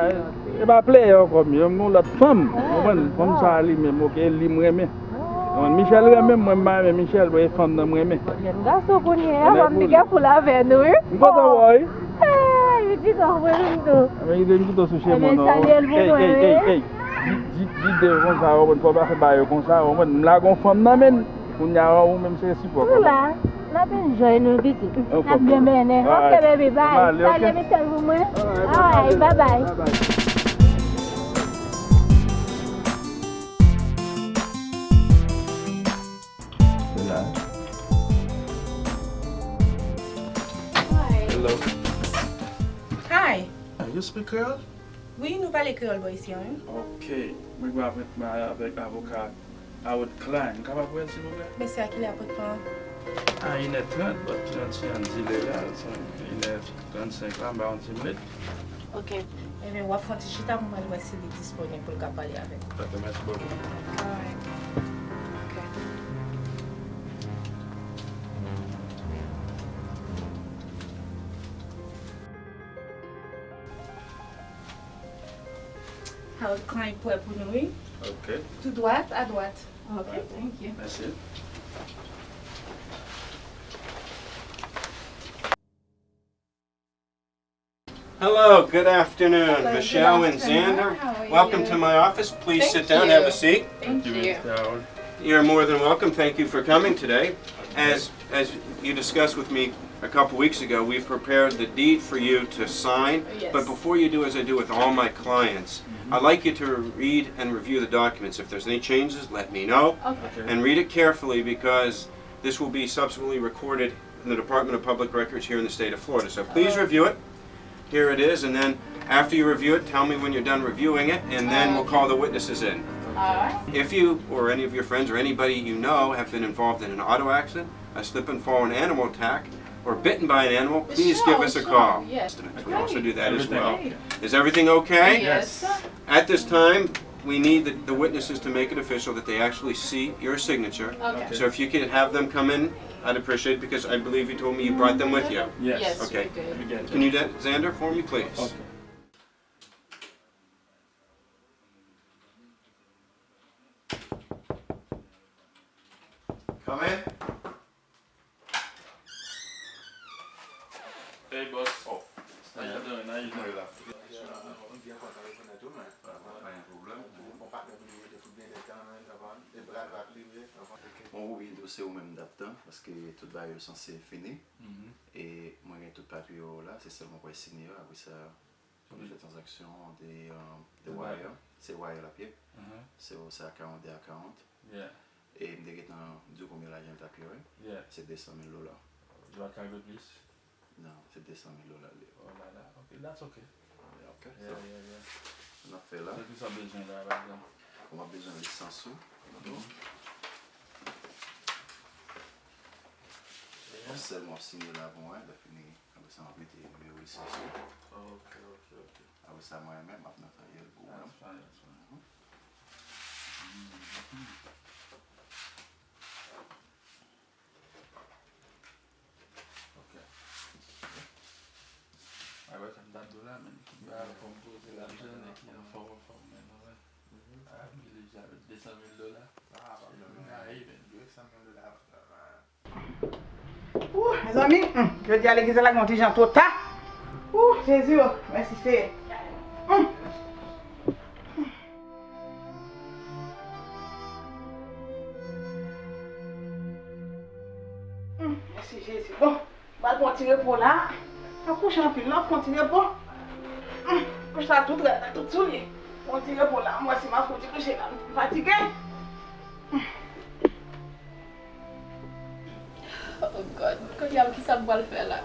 Se pa player ankò, m yon lòt fanm. Ou konprann? Fanm sa a li menm, ok, li m renmen. Ou konprann? Michel renmen m, mwen m pa renmen Michel, men fanm nan m renmen. Jèn gason kounye a, fanm piga pou l avè nou, wi. M kontan wè w, wi. Hey, li piga mwen menm tou. Men li te m kite w sou chemen w non. Salye l pou mwen, wi. Di, di, di de konsa, ou konprann, fò w pa fè bagay yo konsa, ou konprann, m lage yon fanm nan men l. Kounye a, ou menm se sipò. Nou la, n ap enjoy nou, pitit. N ap byen mennen. Ok, baby, bye. Salye Michel pou mwen. Alright, bye bye. Hello. Hi. You speak Creole? Wi, nou pale kreyòl bò isi an, wi. Ok. Mwen gen apwentman avèk avoka Harold Klein. M kapab wè l, silvouplè? Mesye, a kilè apwentman an? A inè trant, but trant se yon di legal, so inè trannsenk la, m ba yon ti minit. Ok. Ebyen, w ap fè yon ti chita pou mwen wè si li disponib pou l ka pale avèk ou. Ok, mèsi bokou. Alright. Ok. Harold Klein prè pou nou, wi. Ok. Tou dwat, adwat. Ok, thank you. Mèsi. Hello, good afternoon, Michelle and Xander. Welcome to my office. Please sit down, have a seat. Thank you. You're more than welcome. Thank you for coming today. As, as you discussed with me a couple weeks ago, we've prepared the deed for you to sign. But before you do, as I do with all my clients, I'd like you to read and review the documents. If there's any changes, let me know. And read it carefully because this will be subsequently recorded in the Department of Public Records here in the state of Florida. So please review it. Here it is, and then after you review it, tell me when you're done reviewing it, and then we'll call the witnesses in. All right. If you or any of your friends or anybody you know have been involved in an auto accident, a slip and fall, an animal attack, or bitten by an animal, please give us a call. Yes. We can also do that as well. Is everything okay? Yes. At this time, we need the, the witnesses to make it official that they actually see your signature. Okay. So if you could have them come in, I'd appreciate it because I believe you told me you brought them with you. Yes. Okay. Can you do that, Xander, for me, please? Okay. Come in. Hey, boss. Oh. How you doing? How you doing? Mwen la. Mwen byen kontan rekonèt ou, men. Pa gen pwoblèm. Bon patnè pou li rete tout byen lè tan, men, konprann? E bra dwat li ye, konprann? Bon, ou byen tou, se ou menm dap tan, paske tout bagay yo sanse fini. E mwen gen tout papye yo la, se sèl mwen pral siyen yo, apre sa, pou nou fè tranzaksyon de, euh, de wire. Se wire l ap ye. Se, se a karant de a karant. E m te gentan di w konbyen lajan l t ap ye, wi. Se de san mil dola. Li pa ka rive plis? Non, se de san mil dola l ye. Oh la la. Ok, that's ok. Ok, so, n ap fè la. Se ki sa w bezwen la, pa egzanp? Ou ap bezwen lisans ou. Bon, sèlman w ap siyen la pou mwen, lè fini, apre sa, m ap mete nimewo lisans ou. Ok, ok, ok. Apre sa, mwen menm, m ap nan tayèl pou ou menm. That's fine, that's fine. Ok. Ay, wè, sa m t ap di w la, men, ki ba fòm poze la, m jwenn nèg ki anfòm, anfòm, men, nou wè. A, m gen deja de san mil dola. Ah, pa pwoblèm. Ay, men. Dirèk san mil dola. Ooh, mezanmi, hmm, jodi a legliz la gen yon ti jan twò ta. Ooh, Jezi, oh, mèsi Seyè. Hmm. Hmm, mèsi Jezi. Bon, m pral pran ti repo la. M ap kouche anpil non, pran ti repo. Hmm, kouch la tout rèd la, tout sou li. Pran ti repo la, m wè si m ap fouti kouche la, m fatige. Hmm. Oh God, kounye a kisa m pral fè la?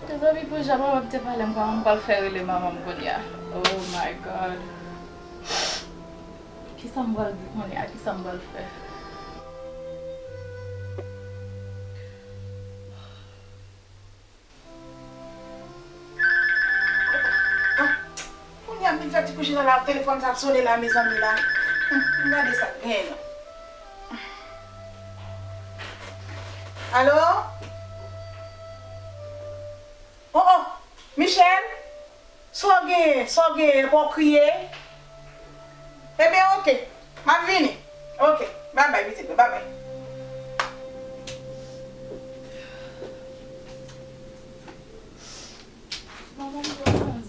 Mezanmi, pou jan manman m te pale m, kòman m pral fè rele manman m kounye a? Oh my God. Kisa m pral di kounye a? Kisa m pral fè? Ah, kounye a m vin fè ti kouche la, la, telefòn sa ap sone la, mezanmi la. Hmm, m gade sa k genyen non. Alo? Oh, oh, Michel? Sa w genyen? Sa w genyen? Fò w kriye? Ebyen, oke. M ap vini. Oke. Babay, pitit mwen. Babay. Manman m dòmi.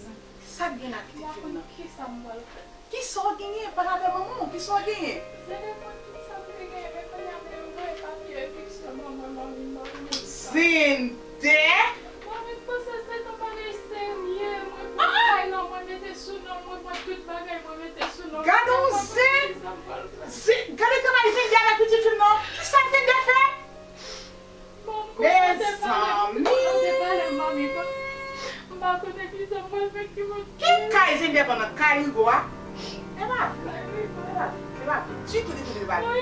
Sa k gen la, pitit fi m nan? Kisa m pral fè? Kisa w genyen? Pale avè manman w. Kisa w genyen? Zendè konn tout sa m te genyen, men kounye a, men yo voye papye eviksyon ban mwen, manmi, manmi. Zendè? Manmi, m panse se yon bagay serye. Mwen pran kay lan, mwen mete sou non mwen, mwen pran tout bagay, mwen mete sou non mwen. Gade yon zen! Zen, gade travay Zendè avèk pitit fi m nan. Kisa Zendè fè? Mezanmi! Ki kay Zendè pran nan? Kay Rigo a? E pa vre, e pa vre, e pa vre. Ditou, ditou, ditou, e pa vre.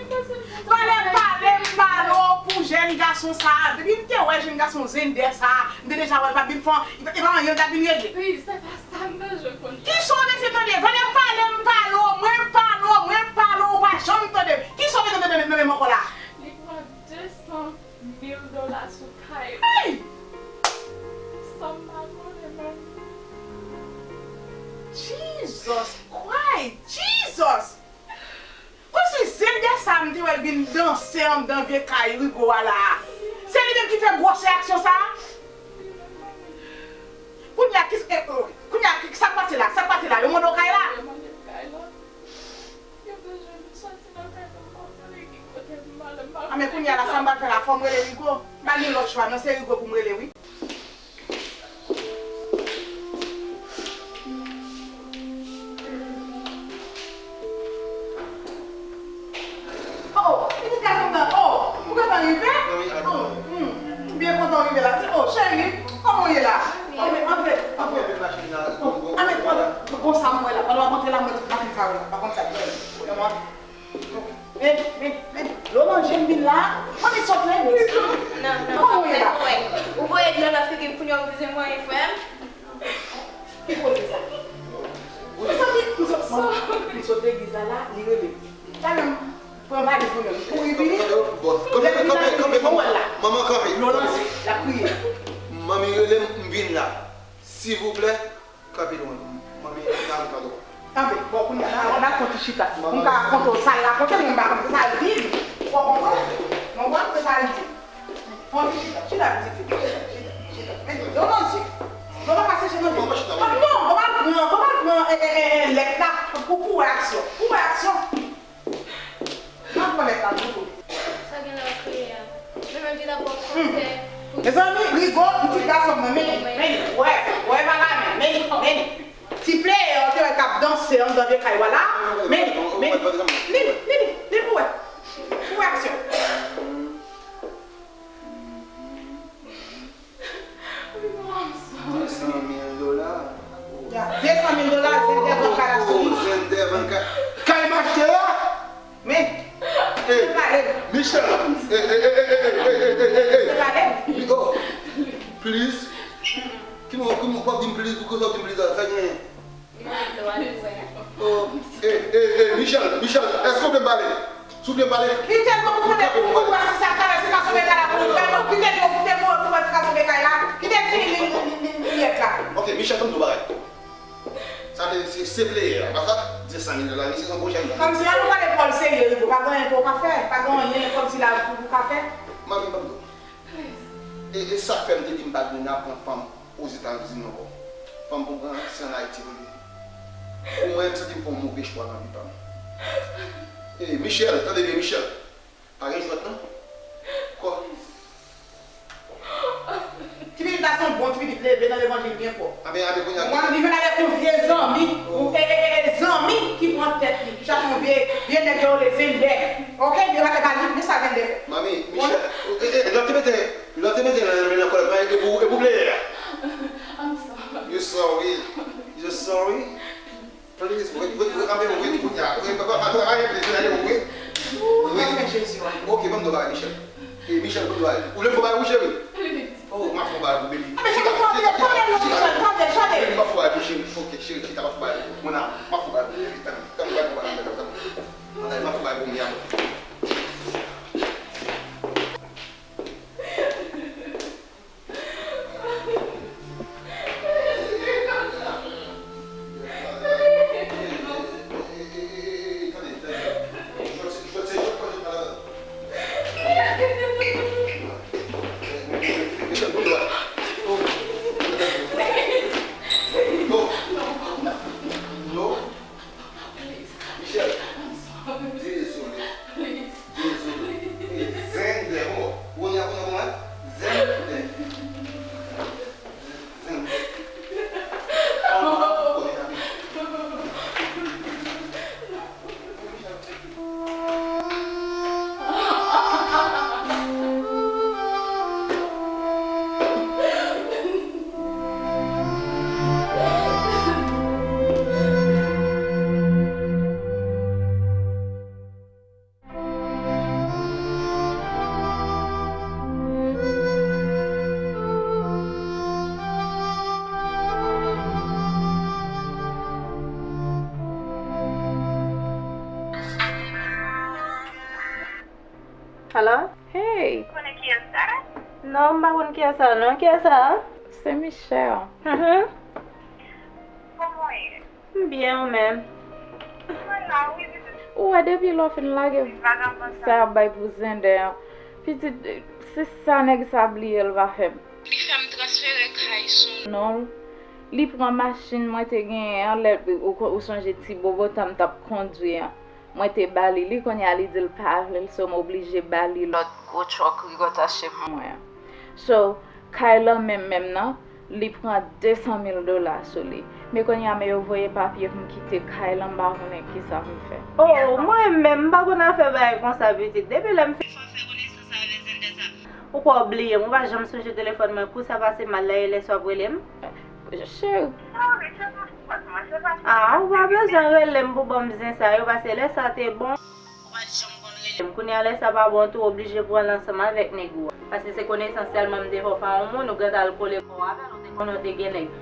Valè pale m pale w pou jèn gason sa a. Depi m te wè jèn gason Zendè sa a, m te deja wè l pa vin fè, e pa anyen l t ap vin regle. Kisa w bezwen tande? Valè pale m pale w, mwen pale w, mwen pale w, ou pa janm tande m. Kisa w bezwen tande nan men m ankò la? Li pran de san mil dola sou kay la. Hey! San m pa konnen menm. Jesus Christ! Jesus! Kòmsi Zendè sa a m te wè l vin danse anndan vye kay Rigo a la a. Se li menm ki fè gwosè aksyon sa a? Kounye a, ki, eh, oh, kounye a, sa k pase la? Sa k pase la? Yo mande w kay la? Yo mande m kay la. Yo bezwen m soti nan kay la, m pa konnen ki kote m ale, m pa konnen ki jan. A, men kounye a la, sa m pral fè la, fò m rele Rigo. M pa gen lòt chwa, non, se Rigo pou m rele, wi. Oh, pitit gason m nan, oh, ou gentan rive? Oh, hmm, m byen kontan w rive la. Ti, oh, cheri, kòman w ye la? Antre, antre, antre. Oh, antre, antre. Bon, sa m wè la, pandan w ap antre la, m wè tout machin sa yo la. Pa konn sa k gen. Men, men, men, lè w manje m vin la, mwen vin sot legliz. Non, non, kòman w ye la? Ou voye dlo nan figi m, kounye a w bezwen mwen, frè m? Ki koze sa? Mezanmi, m sot, m sot legliz la, la, li rele m. Talè m pran valiz mwen menm, m kouri vini. Kanpe, kanpe, kanpe, kanpe, manman, manman, kanpe. L ap kriye. Manmi rele m, m vin la. Silvouplè, kanpe lwen. Manmi, m pa konn sa twòp. Kanpe, bon, kounye a, n a, n a fè yon ti chita. Pou m ka rakonte w sa l rakonte, men m pa konn sa l di m. Ou konprann? Mwen konn sa l di. Fon ti chita, chita, pitit fi, chita, chita, chita. Men, non, non, si. Non, pa pase, non, non. Bon, pa pran, bon, pa pran, eh, eh, eh, eh, lèt la pou, pou wè aksyon. Pou wè aksyon. M ap pran lèt la pou ou. Sa gen lè w kriye a? Mwen menm ki t ap ba w konsèy pou... Mezanmi, Rigo, pitit gason mwen, men, men, wè, wè, pa la, men, men, men. Ti pleyè w te wè k ap danse anndan vye kay w la, men, men, li, li, li, li pou wè. Pou wè aksyon. De san mil dola. Ya, de san mil dola, Zendè vann kay la sou li. Oh, Zendè vann kay. Kay m achte a? Men, se pale. Michel, eh, eh, eh, eh, eh, eh, eh, eh, eh, eh, eh. Se pale. Mi-, oh, please. Ki mo, ki mo, w ap di m please, pou ki sa w di m please la? Sa genyen? Oh, eh, eh, eh, Michel, Michel, èske w vle m pale? Si w vle m pale, kite l, pou konnen, pou wè si sa talè, se pa sove kay la pou li fè, non, kite l, kite l, pou wè si sa sove kay la, kite l fini li, li, li, li, li yèt la. Ok, Michel, ban m di w bagay. Sa vle di se, se pleyè a, paske de san mil dola, misye se yon gwo jèn. Kòmsi an nou pale pawòl serye, Rigo, pa gen anyen pou w ka fè, pa gen anyen kòmsi la pou w ka fè. Manmi, ban m di w. E, e sa k fè m te di m pa t vin la pran fanm Ozetazini ankò. Fanm pou m pran, se ann Ayiti pou l vini. Pou mwen, m santi m fè yon move chwa nan vi pa m. E, Michel, tande byen, Michel. Pa gen jwèt, non. Kò. Ti pitit la se yon bon ti pitit, leve nan levanjil byen fò. Anben, anben, kounye a. Mwen, li vin avèk yon vye zanmi, e, e, e, zanmi ki pran tèt li. Li chache yon vye, vye nèg yo rele Zendè. Ok, li rele pa li, men sa Zendè fè. Manmi, Michel, e, e, lè w te mete, lè w te mete nan men nan kòlèt mwen, e pou, e pou pleyè a. I'm sorry. You sorry. You sorry? Please, wait, wait, wait, anben, wait, kounye a. Wait, pa, pa, pa, pa, pa, please, wait, wait. Wait. Ok, ban m di w bagay, Michel. E, Michel, ban m di w bagay. Ou vle m fè w bagay pou cheri? Please. Oh, m ap fè w bagay pou baby. Anben, chita, chita, chita, chita, chita. Baby, m ap fè w bagay pou cheri. Ok, cheri, chita, m ap fè w bagay pou. Mona, m ap fè w bagay pou baby. Tann, tann, m ap fè w bagay pou baby. Tann. Mona, m ap fè w bagay pou Mia. Hello? Hey! Konnen kiyès sa? Non, m pa konn kiyès sa non. Kiyès sa? Se Michelle. Mhm. Kòman w ye? M byen, ou menm? Mwen la wi, pitit. Ou wè depi lè w fin lage sa y ap bay pou Zender an, pitit, se sa nèg sa bliye l pa fè m. Li fè m transfere kay sou non l. Li pran machin mwen te genyen an, lè ou, ou sonje ti bobo tan m t ap kondwi an. Mwen te ba li li, kounye a li di l pa vle l, so m oblije ba li lòt gwo truck Rigota Chef mwen an. So, kay lan menm menm nan, li pran de san mil dola sou li. Men kounye a, men yo voye papye pou m kite kay lan, m pa konnen kisa pou m fè. Oh, mwen menm, m pa konn afè bagay konsa, pitit. Depi lè m fin fè konesans avè Zender sa, ou kwè w bliye m, ou pa janm sonje telefòn mwen, kou sa pase mal la, e lè sa w ap rele m? Cheri. Ah, ou pa bezwen rele m pou ban m zen sa yo, paske lè sa te bon. Ou pa janm konn rele m. Kounye a lè sa pa bon tou, w oblije pran l ansanm avèk nèg ou a. Paske se konesans sèlman m te fè w fè a yon moun, ou gentan al kole kò w avè l, ou te konnen w te gen nèg.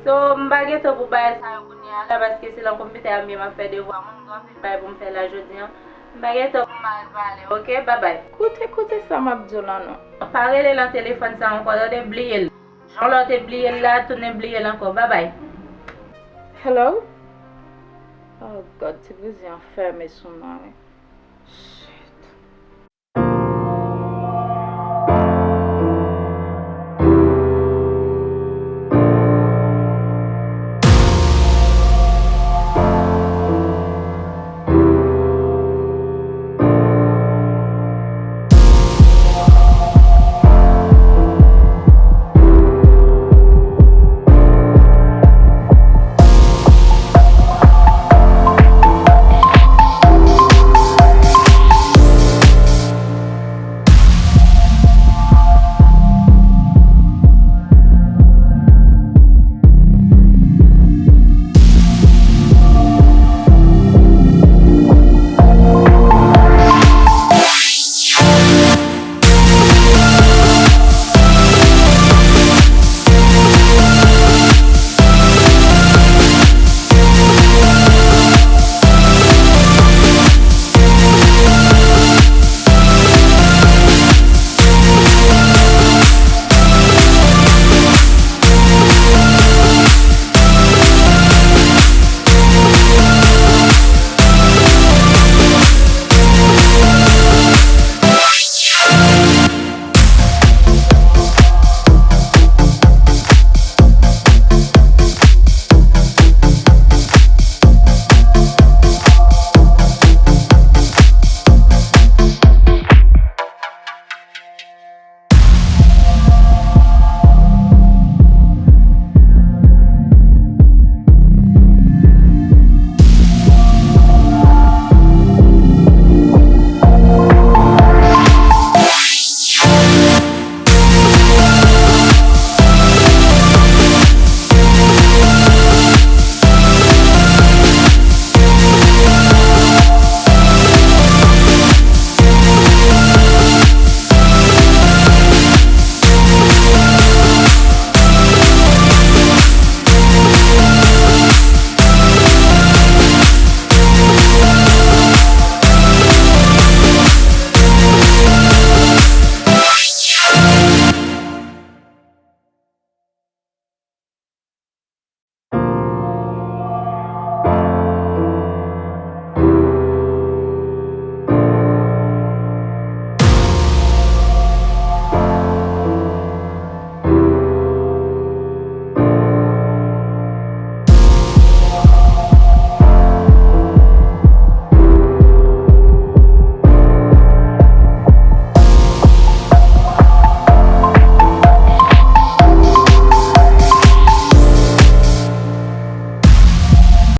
So, m pa gen tan pou bagay sa yo kounye a la, paske se lan konpitè a m ye, m ap fè devwa mwen, m gen anpil bagay pou m fè la jodi an. M pa gen tan pou m al pale, oke? Babay. Koute, koute sa m ap di w lan non. Pa rele lan telefòn sa ankò, tande, bliye l. Jan lè w te bliye l la, tounen bliye l ankò. Babay. Hello? Oh God, ti bouzen an fèmen sou mwen wi.